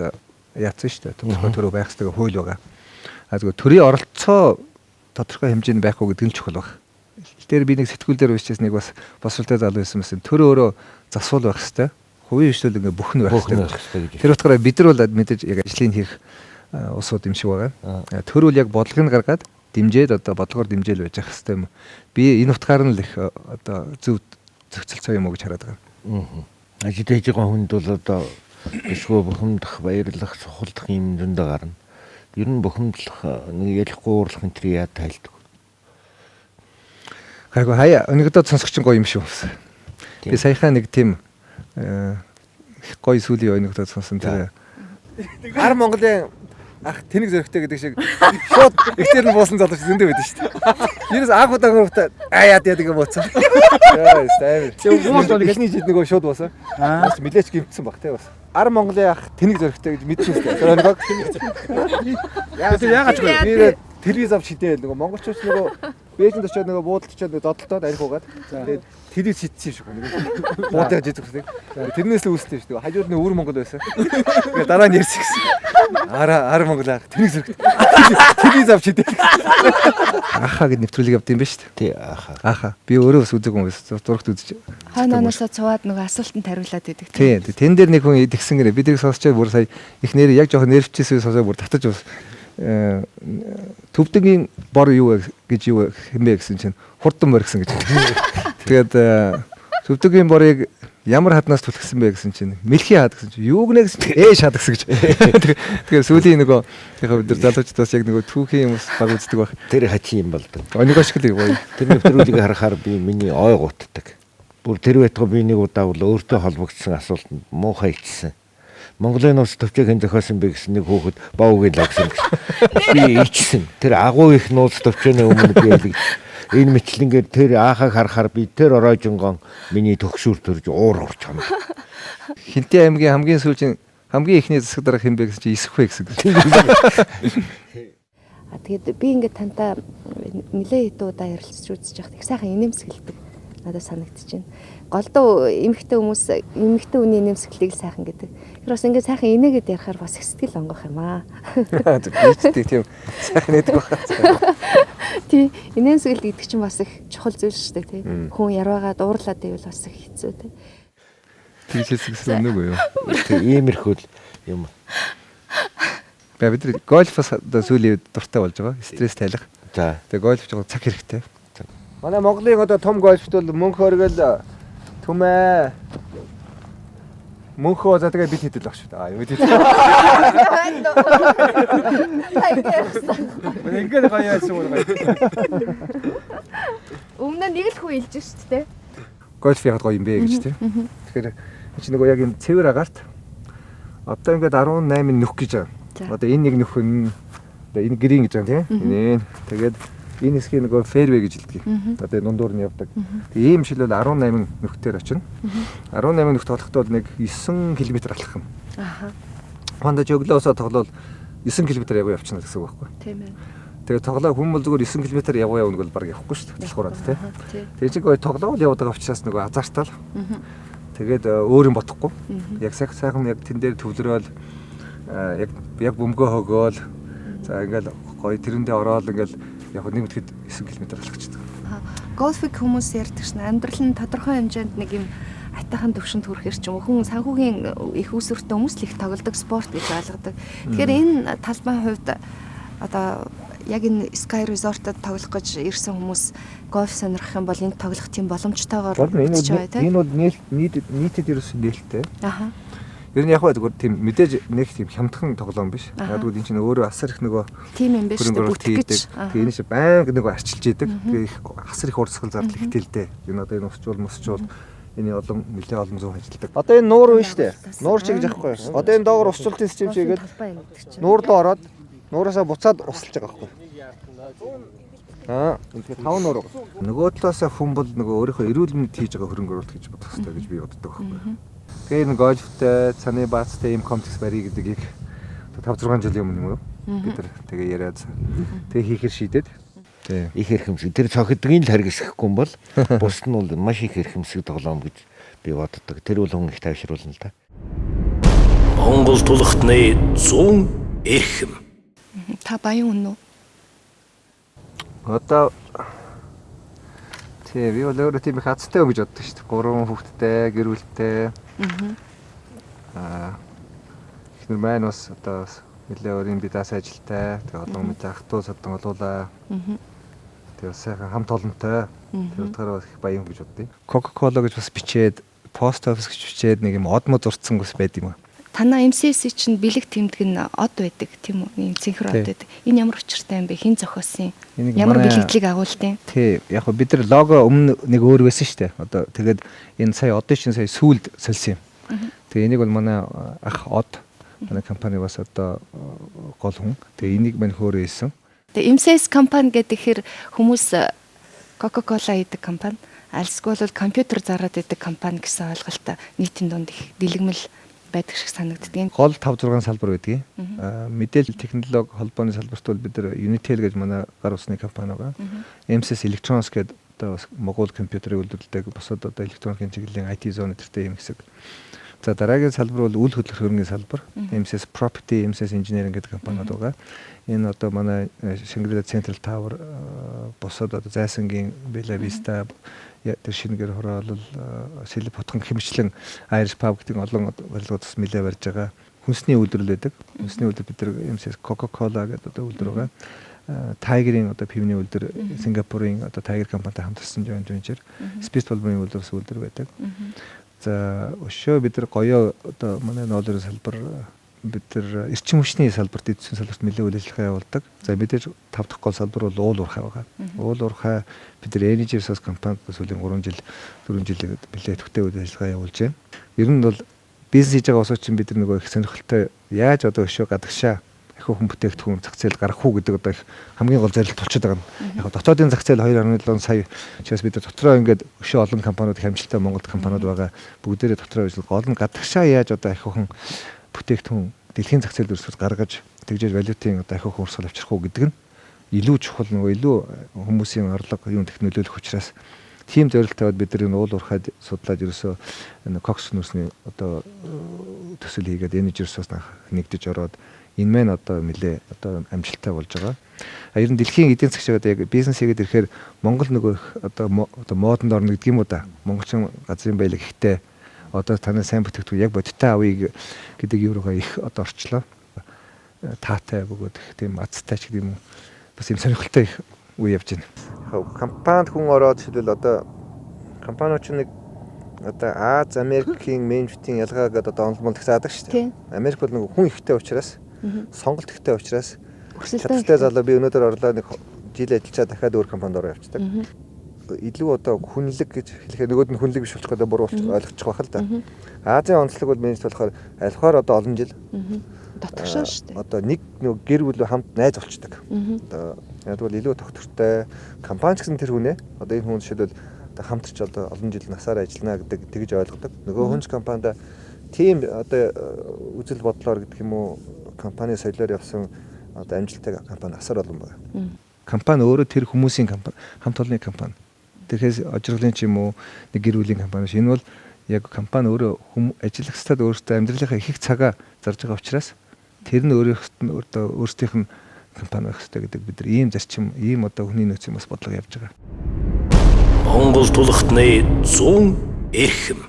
яатсан шүү дээ. Тодорхой төрөө байх ёстой хууль байгаа. А зөв төрийн оролцоо тодорхой хэмжээнд байхгүй гэдэг нь чухал баг. Тэр би нэг сэтгүүл дээр уншижсэн нэг бас босролтой залуу байсан байсан. Төр өөрөө засвал байх ёстой. Хувийн хвшил ингээ бүх нь байх ёстой. Тэр утгаараа бид нар бол мэдээж яг ажлыг хийх улсууд юм шиг байгаа. Төр бол яг бодлогыг гаргаад дэмжээд одоо бодлогоор дэмжээл байж ах хэвээр юм. Би энэ утгаар нь л их одоо зөв зохицолцоо юм уу гэж хараад байгаа. Ажил хийж байгаа хүнд бол одоо бишгүй бухимдах, баярлах, сухалдах юм зөндөө гарна. Ер нь бухимдлах, нэг ярихгүй уурлах энэ төр яа тайлдаг. Гайгүй хаяа өнөөдөр сонсогч гоё юм шүү. Би саяхаа нэг тийм Их гоё сүүлийн ойногдоод сонсон тэр. Ар Монголын ах тэнэг зөрөгтэй гэдэг шиг шууд ихтер нь буусан залууч зөндөө байдаг шүү дээ. Ерөөс анх удаа гуравтаа аа яа яа тэгээ бууцсан. Яа амар. Уул Эхний жил нөгөө шууд буусан. Бас нилээч гимтсэн баг те бас. Ар Монголын ах тэнэг зөрөгтэй гэж мэдсэн шүү дээ. Тэр нөгөө Тэр яагаад ч Би телевиз авч хідээл нөгөө монголчууд нөгөө Бээжинд очиод нөгөө буудалд очиод нөгөө додолтоод арх угаад тэгээд телевиз шидсэн юм шиг байна. Буудлын жиж өгсөн. Тэрнээс л үүссэн юм шүү дээ. Хажууд нь өвөр Монгол байсан. Тэгээд дараа нь ярьсан гэсэн. Ара ар Монгол ах тэнэг зөрөгтэй. Телевиз авч хідээл. Ахаа гэд нэвтрүүлэг явд юм ба шүү дээ. Тий аха. Аха. Би өөрөө бас үзег юм байсан. Зурагт үзэж. Хойно оноосоо цуваад нөгөө асуултанд хариулаад идэг. Тий. Тэн дээр нэг хүн идэгсэн гэрээ. Би тэрийг сонсчоод бүр сая их нэр яг жоохон нервчээсээ сонсоо бүр татаж бас төвдөнгийн бор юу вэ гэж юу хэмбэ гэсэн чинь хурдан морь гэсэн гэж. Тэгээд төвдөнгийн борыг ямар хаднаас түлхсэн бэ гэсэн чинь мэлхий хад гэсэн чинь юу гэнэ гэсэн чинь ээш хад гэсэн гэж. Тэгэхээр сүүлийн нөгөө яг бид нар залуучдаас яг нөгөө түүхийн юм бас баг үздэг байх. Тэр хачин юм болдог. Онигоо шиг л гоё. Тэр нэвтрүүлгийг харахаар би миний ой гутдаг. Бүр тэр байтугай би нэг удаа бол өөртөө холбогдсон асуултанд муухай ичсэн. Монголын нууц төвчийг хэн зохиосон бэ гэсэн нэг хүүхэд боовгийн л гэсэн гэсэн. Би ичсэн. Тэр агуу их нууц төвчөөний өмнө би элэг. Энэ мэтлэнгээр тэр аахаг харахаар би тэр ороожингон миний төгшүүр төрж уур урч хам. Хинтээ аймгийн хамгийн сүүлийн хамгийн ихний засаг дарга хэн бэ гэсэн чинь Исэх вэ гэсэн. А тэгээд би ингээд тантай нэлээ хэд удаа ярилцж үзэж байхад их сайхан инээмсэгэлдэг надад санагдчихэв. Голдуу эмэгтэй хүмүүс эмэгтэй хүний инээмсэглэлийг сайхан гэдэг. Тэр бас ингээд сайхан инээгээд ярихаар бас их сэтгэл онгох юм аа. Би ч тийм сайхан нэдэг байх. Тий, инээмсэглэл гэдэг чинь бас их чухал зүйл шүү дээ, тий. Хүн ярваагаад уурлаад байвал бас их хэцүү, тий. Тэгж хэлсэн гэсэн үнэгүй юу? Тэг иймэрхүү л юм. Би бид нар гольф бас одоо сүүлийн үед дуртай болж байгаа. Стресс тайлах. За. Тэгээ гольф жоо цаг хэрэгтэй. Манай Монголын одоо том гольфт бол мөнх өргөл түмээ мөнхөө за тэгээ бид хэдэл баг шүү дээ. Аа бид хэд. Ингээд гоё яасан уу гоё. Өмнө нь нэг л хүн илж шүү дээ. Гольф яагаад гоё юм бэ гэж тийм. Тэгэхээр энэ чинь нөгөө яг энэ цэвэр агаарт одоо ингээд 18 нүх гэж байгаа. Одоо энэ нэг нүх нь одоо энэ грин гэж байгаа тийм. Энэ тэгээд энэ хэсгийн нөгөө фейрвей гэж хэлдэг. Одоо энэ дундуур нь явдаг. Тэгээ ийм шил бол 18 нүхтэр очино. 18 нүх тоглохдоо бол нэг 9 км алхах юм. Аха. Хондоо жөглөөсөө тоглол 9 км яваа явчихна гэсэн үг байхгүй. Тийм ээ. Тэгээ тоглоо хүн бол зүгээр 9 км яваа явна бол баг явахгүй шүү дээ. Талхуураад тий. Тий. Тэгээ чи гоё тоглоо л яваад байгаа учраас нөгөө азартал. Тэгээд өөр юм бодохгүй. Яг сайхан яг тэн дээр төвлөрөөл яг бөмбөгөө хөгөөл. За ингээл гоё тэрэндээ ороод ингээл яг нэг мэтгэд 9 км алхчихдаг. Гольфыг хүмүүс ярьдаг шин амьдрал нь тодорхой хэмжээнд нэг юм айтайхан төвшөнд хүрэхэр ч юм уу хүн санхүүгийн их үүсвэртэй хүмүүс л их тоглодог спорт гэж ойлгодог. Тэгэхээр энэ талбайн хувьд одоо яг энэ Sky Resort-д тоглох гэж ирсэн хүмүүс гольф сонирхох юм бол энд тоглох тийм боломжтойгоор Энэ үзэж бол байгаа тийм. энэ бол нийтэд ерөөсөн нээлттэй. Аха. Ер нь яг ба зүгээр тийм мэдээж нэг тийм хямдхан тоглоом биш. Аха. Яг тэгвэл энэ чинь өөрөө асар их нөгөө Тийм юм биш үү хөрөнгө оруулалт бүтэх гэж. хийдэг. Тэгээ энэ чинь байнга нөгөө арчилж идэг. Тэгээ их асар их урсгал зардал ихтэй л дээ. Энэ одоо энэ усчуул мусчуул энэ олон нэлээ олон зуун ажилладаг. Одоо энэ нуур байна шүү дээ. Нуур чи гэж яахгүй. Одоо энэ доогор усчуултын систем чигээд нуур руу ороод нуураасаа буцаад усалж байгаа байхгүй. Аа, тэгэхээр 5 нуур. Нөгөө талаасаа хүн бол нөгөө өөрийнхөө эрүүл мэнд хийж байгаа хөрөнгө оруулалт гэж бодох хэрэгтэй гэж би боддог байхгүй. Тэгээ энэ гольфтэй, цаны баацтай ийм комплекс барья гэдгийг 5 6 жилийн өмнө юм уу? Бид нар тэгээ яриад тэгээ хийхэр шийдээд. Тий. Их эрхэмсэг. Тэр цохидгийн л харгисахгүй юм бол бус нь бол маш их эрхэмсэг тоглоом гэж би боддог. Тэр бол хүн их тайвшруулна л да. Монгол тулхтны 100 эрхэм. Та баян хүн үү? Одоо тий би бол өөрөө тийм их азтай юм гэж боддог шүү дээ. 3 хүүхэдтэй, гэр бүлтэй. Аа. Эхнэр маань бас одоо бас нэлээ өөрийн би даас ажилтай. Тэгээ олон мэд ах トゥ садан олуулаа. Тэгээ бас сайхан хамт олонтой. Тэр утгаараа бас их баян гэж боддیں۔ Coca-Cola гэж бас бичээд, Post Office гэж бичээд нэг юм од мод зурцсан бас байд юм аа. Танаа MCS чинь бэлэг тэмдэг нь од байдаг тийм үү? Ийм цэнхэр од Тий. байдаг. Энэ ямар учиртай юм бэ? Хэн зохиосон? Энийг Ямар манай- бэлэгдлийг агуулдیں۔ Тий, яг хөө бид нар лого өмнө нэг өөр байсан шүү дээ. Одоо тэгээд энэ сая одын чинь сая сүүлд сольсон юм. Тэгээ энийг бол манай ах Од манай компани бас одоо гол хүн. Тэгээ энийг мань хөөрөө хийсэн. Тэгээ MCS компани гэдэг хэр хүмүүс Coca-Cola хийдэг компани, альсгүй бол компьютер зараад идэг компани гэсэн ойлголт нийтийн дунд их дэлгэмэл байдаг шиг санагддаг. Гол 5 6 салбар байдгийг. Мэдээлэл технологи холбооны салбарт бол бид нар Unitel гэж манай гар утасны компани байгаа. MCS Electronics гэдэг одоо бас Монгол компьютерыг үйлдвэрлэдэг, бусад одоо электроникийн чиглэлийн IT зон тэртэй юм хэсэг. За, дараагийн салбар бол үл хөдлөх хөрөнгийн салбар. MCS Property, MCS Engineering гэдэг компаниуд байгаа. Энэ одоо манай Shangri-La Central Tower, бусад одоо Зайсангийн Bella Vista, тэр шинэ гэр хороолол, Сэлэв хотхон хэмжлэн Irish Pub гэдэг олон барилгууд бас нэлээ барьж байгаа. Хүнсний үйлдвэрлэл байдаг. Хүнсний үйлдвэр бид нар MCS Coca-Cola гэдэг одоо үйлдвэр байгаа. Tiger-ийн одоо пивний үйлдвэр, Сингапурын одоо Tiger компанитай хамтарсан joint venture, Space полимерын үйлдвэр бас үйлдвэр байдаг. За, өшөө бид нар гоёо одоо манай ноолын салбар, бид нар эрчим хүчний салбарт, эд зүйн салбарт нэлээд үйл ажиллагаа явуулдаг. За, мэдээж тав дахь гол салбар бол уул уурхай байгаа. Уул уурхай бид нар Energy Resource компанид сүүлийн 3 жил, 4 жил нэлээд идэвхтэй үйл ажиллагаа явуулж байна. Ер нь бол бизнес хийж байгаа улсууд чинь бид нар нөгөө их сонирхолтой, яаж одоо өшөө гадагшаа ахиу хүн бүтээгдэхүүн зах зээл гаргах уу гэдэг одоо их хамгийн гол зорилт болчиход байгаа юм. Яг дотоодын зах зээл 2.7 сая учраас бид нар дотроо ингээд өшөө олон компаниуд, их амжилттай Монголд компаниуд байгаа. Бүгдээрээ дотроо ажиллах. Гол нь гадагшаа яаж одоо ахиу хүн бүтээгдэхүүн дэлхийн зах зээл өрсөлд гаргаж, тэгжээж валютын одоо ахиу хүн урсгал авчрах уу гэдэг нь илүү чухал, нөгөө илүү хүмүүсийн орлого юм тех нөлөөлөх учраас тийм зорилт тавиад бид нар энэ уул уурхайд судлаад, ерөөсөө энэ Кокс нүүрсний одоо төсөл хийгээд Energy Resource нэгдэж ороод энэ мэн одоо нэлээ одоо амжилттай болж байгаа. А ер нь дэлхийн эдийн засаг шиг яг бизнес хийгээд ирэхээр Монгол нөгөө их одоо модонд орно гэдэг юм уу да. Монголчин газрын баялаг ихтэй, одоо танай сайн бүтээгдэхүүн яг бодиттой авъя гэдэг юм руугаа их одоо орчлоо. Таатай бөгөөд их тийм азтай ч гэдэг юм уу. Бас юм сонирхолтой их үе явж байна. Яг компанид хүн ороод, жишээлбэл одоо компаниуд чинь нэг одоо Аз, Америкийн менежментийн ялгаа гэдэг одоо онол мол их заадаг шүү дээ. Америк бол нэг хүн ихтэй учраас, сонголт ихтэй учраас чадaltaй залуу би өнөөдөр орлоо, нэг жил ажиллачаа дахиад өөр компанид ороо явчихдаг. Илүү одоо хүнлэг гэж хэлэхээр нөгөөд нь хүнлэг биш болчих гэдэг буруу ойлгочих байх л да. Азийн онцлог бол менежмент болохоор альхаар одоо олон жил дотгошоо шүү дээ. Одоо нэг нөгөө гэр бүл хамт найз болчдөг. Одоо яг бол илүү тогтвортой компани ч гэсэн тэр хүнээ одоо энэ хүн жишээлбэл одоо хамтарч одоо олон жил насаар ажиллана гэдэг тэгж ойлгодог. Нөгөө хүн ч компанид тийм одоо үзэл бодлоор гэдэг юм уу, компани соёлоор явсан одоо амжилттай компани асар олон байна. Компани өөрөө тэр хүмүүсийн компани, хамт олонны компани. Тэгэхээр ожирлын ч юм уу, нэг гэр бүлийн компани биш. Энэ бол яг компани өөрөө хүм ажиллагчдад өөрсдөө амьдралынхаа их их цагаа зарж байгаа учраас тэр нь өөрийнх нь одоо өөрсдийнх нь компани байх хэрэгтэй гэдэг бид нар ийм зарчим, ийм одоо хүний нөөцийн бас бодлого явж байгаа. Монгол тулхтны 100 эрхэм.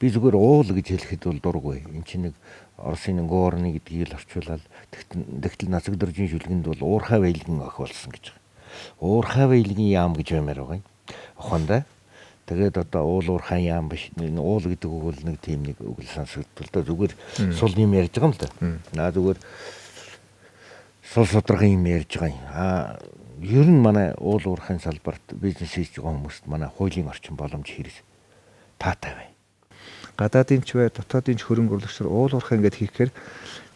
Би зүгээр уул гэж хэлэхэд бол дургүй. Энд чинь нэг Оросын горны гэдгийг л орчуулаад, тэгтэл Нацагдоржийн шүлгэнд бол уурхай баялагын ох болсон гэж байгаа. Уурхай баялагын яам гэж баймаар байгаа юм. Ухаандаа. Тэгээд одоо уул уурхай яам биш. Энэ уул гэдэг үг бол нэг тийм нэг үг л сонсогдвол да, зүгээр сул юм ярьж байгаа юм л да. Наа зүгээр сул сударгын юм ярьж байгаа юм. Аа, ер нь манай уул уурхайн салбарт бизнес хийж байгаа хүмүүст манай хуулийн орчин боломж хэрэг таатай байна. Гадаадын ч бай, дотоодын ч хөрөнгө оруулагч нар уул уурхай ингээд хийхээр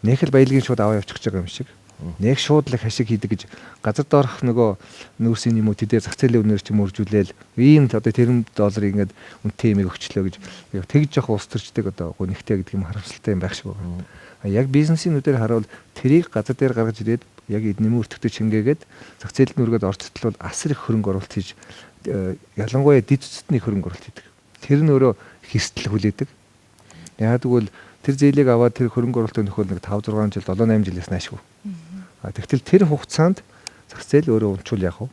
нэг л баялагын шууд аваа явчих гэж байгаа юм шиг. Нэг шууд л их ашиг хийдэг гэж, газар доорх нөгөө нүүрсийн юм уу, тэдээ зах зээлийн үнээр ч юм үржүүлээл ийм одоо тэрэн долларыг ингээд үнэтэй юмыг өгчлөө гэж яг тэгж жоох улс төрчдөг одоо гүнхтэй гэдэг юм харамсалтай юм байх шиг байна. Яг бизнесийн нүдээр харуул тэрийг газар дээр гаргаж ирээд яг нэмэн өртөгтэй чингээгээд зах зээлд нүргээд орцтол бол асар их хөрөнгө оруулалт хийж, ялангуяа дэд цэцний хөрөнгө оруулалт хийдэг. Тэр нь өөрөө хэрстэл хүлээдэг. Яг тэгвэл тэр зээлийг аваад тэр хөрөнгө оруулалтын нөхөр нэг 5 6 жил, 7 8 жилээс наашгүй. Тэгтэл тэр хугацаанд зах зээл өөрөө унчвал яах вэ?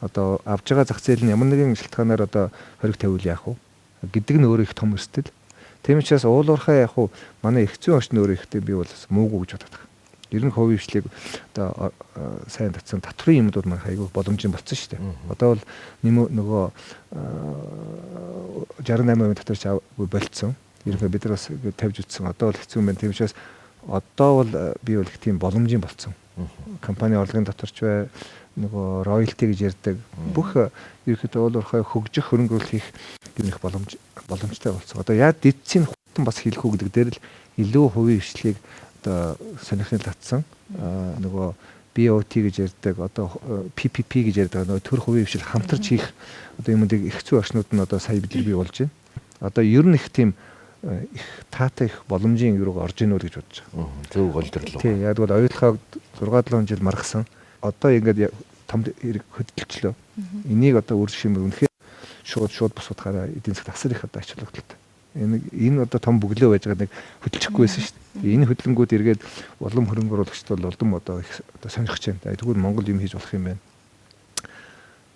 Одоо авж байгаа зах зээл нь ямар нэгэн шалтгаанаар одоо хориг тавиул яах вэ гэдэг нь өөрөө их том эрсдэл. Тийм учраас уул уурхай яг уу манай эрх зүйн орчин өөрөө ихтэй би бол бас муугүй гэж боддог. Ер нь хувийн хвшлийг одоо сайн татсан татврын юмуд бол манай айгүй боломжийн болцсон шүү дээ. Одоо бол нөгөө 68% татварч болцсон. Ерөнхийдөө бид нар бас тавьж үтсэн. Одоо бол хэцүү юм байна. Тийм учраас одоо бол би бол их тийм боломжийн болцсон. Компани орлогын татварч бай, нөгөө роялти гэж ярьдаг. Бүх ерөнхийдөө уул уурхай хөгжих, хөрөнгө оруулалт хийх юм их боломжтой болцсон. Одоо яа дэдсийн хурдан бас хийх үү гэдэг дээр л илүү хувийн хвшлийг одоо сонирхныг татсан нөгөө BOT гэж ярьдаг, одоо PPP гэж ярьдаг нөгөө төр хувийн хвшил хамтарч хийх одоо юмудыг их зүйн орчнууд нь одоо сая бид нар бий болж байна. Одоо ер нь их тийм их таатай их боломжийн юуруу орж ийнө л гэж бодож байгаа. Зөв голдрлоо. Тийм, яг бол оюутлахаа 6-7 жил маргасан. Одоо ингээд том хэрэг хөдөлчлөө. Энийг одоо үр жишээ үнэхээр шууд босгохаараа эдийн засгт асар их одоо ач холбогдолтой. Энэ одоо том бөглөө байж байгаа нэг хөдөлчихгүй байсан шүү дээ. Энэ хөдөлгөөнгүүд эргээд улам хөрөнгө оруулагчид бол улам одоо их одоо сонирхож байна. Тэгвэл Монгол юм хийж болох юм байна.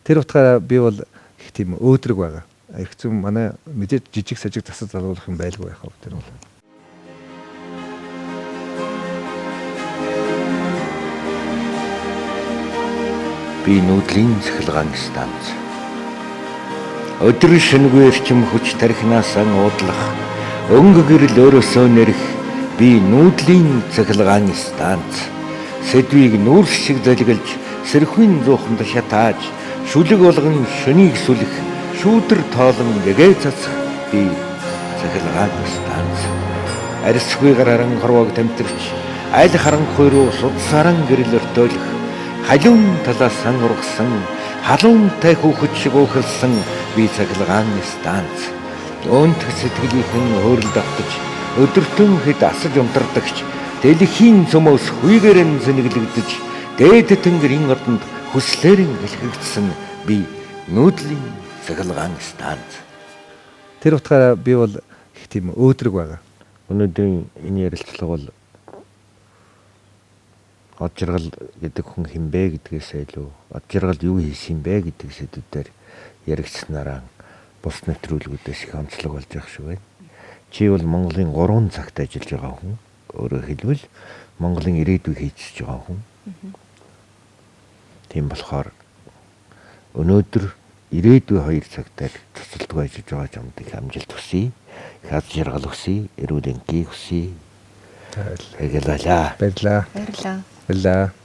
Тэр утгаараа би бол их тийм өөдрөг байгаа. Эрх зүйн манай мэдээж жижиг сажиг засаж залгуулах юм байлгүй яхав тэр бол. Би нүүдлийн цахилгаан станц. Өдөр шөнөгүй эрчим хүч тархинаасаа уудлах, өнгө гэрэл өөрөөсөө нэрх би нүүдлийн цахилгаан станц. Сэдвийг нүүрс шиг залгилж, сэрхвийн зууханд шатааж, шүлэг болгон шөнийг сүлэх, шүүдэр тоолон гэгээ цацах би цахилгаан станц. Арьсгүй гарааран хорвоог тамтирч, аль харанхуй руу судсааран гэрэл өртөөлөх, халуун талаас сан ургасан, халуунтай хүүхэд шиг уухалсан би цахилгаан станц. Өөнтөх сэтгэлийнхэн хөөрөлд автаж, өдөртөн хэд асаж унтардагч, дэлхийн цөмөөс хүйгээрэн зэнэглэгдэж, дээд тэнгэрийн одонд хүслээрэн хэлхэгдсэн би нүүдлийн цахилгаан станц. Тэр утгаараа би бол их тийм өөдрөг байгаа. Өнөөдрийн энэ ярилцлага бол од жаргал гэдэг хүн хэн бэ гэдгээсээ илүү од жаргал юу хийсэн бэ гэдэг сэдвээр яригдсанараа бус нэвтрүүлгүүдээс их онцлог болж явах шиг байна. Чи бол Монголын 3 цагт ажиллаж байгаа хүн. Өөрөөр хэлбэл Монголын ирээдүйг хийчихэж байгаа хүн. Тийм болохоор өнөөдөр ирээдүй 2 цагтаар цоцолтгүй ажиллаж байгаа чамд их амжилт хүсье. Их аз жаргал хүсье. Эрүүл энхийг хүсье. Баярлалаа. Баярлалаа. Баярлалаа. Баярлалаа.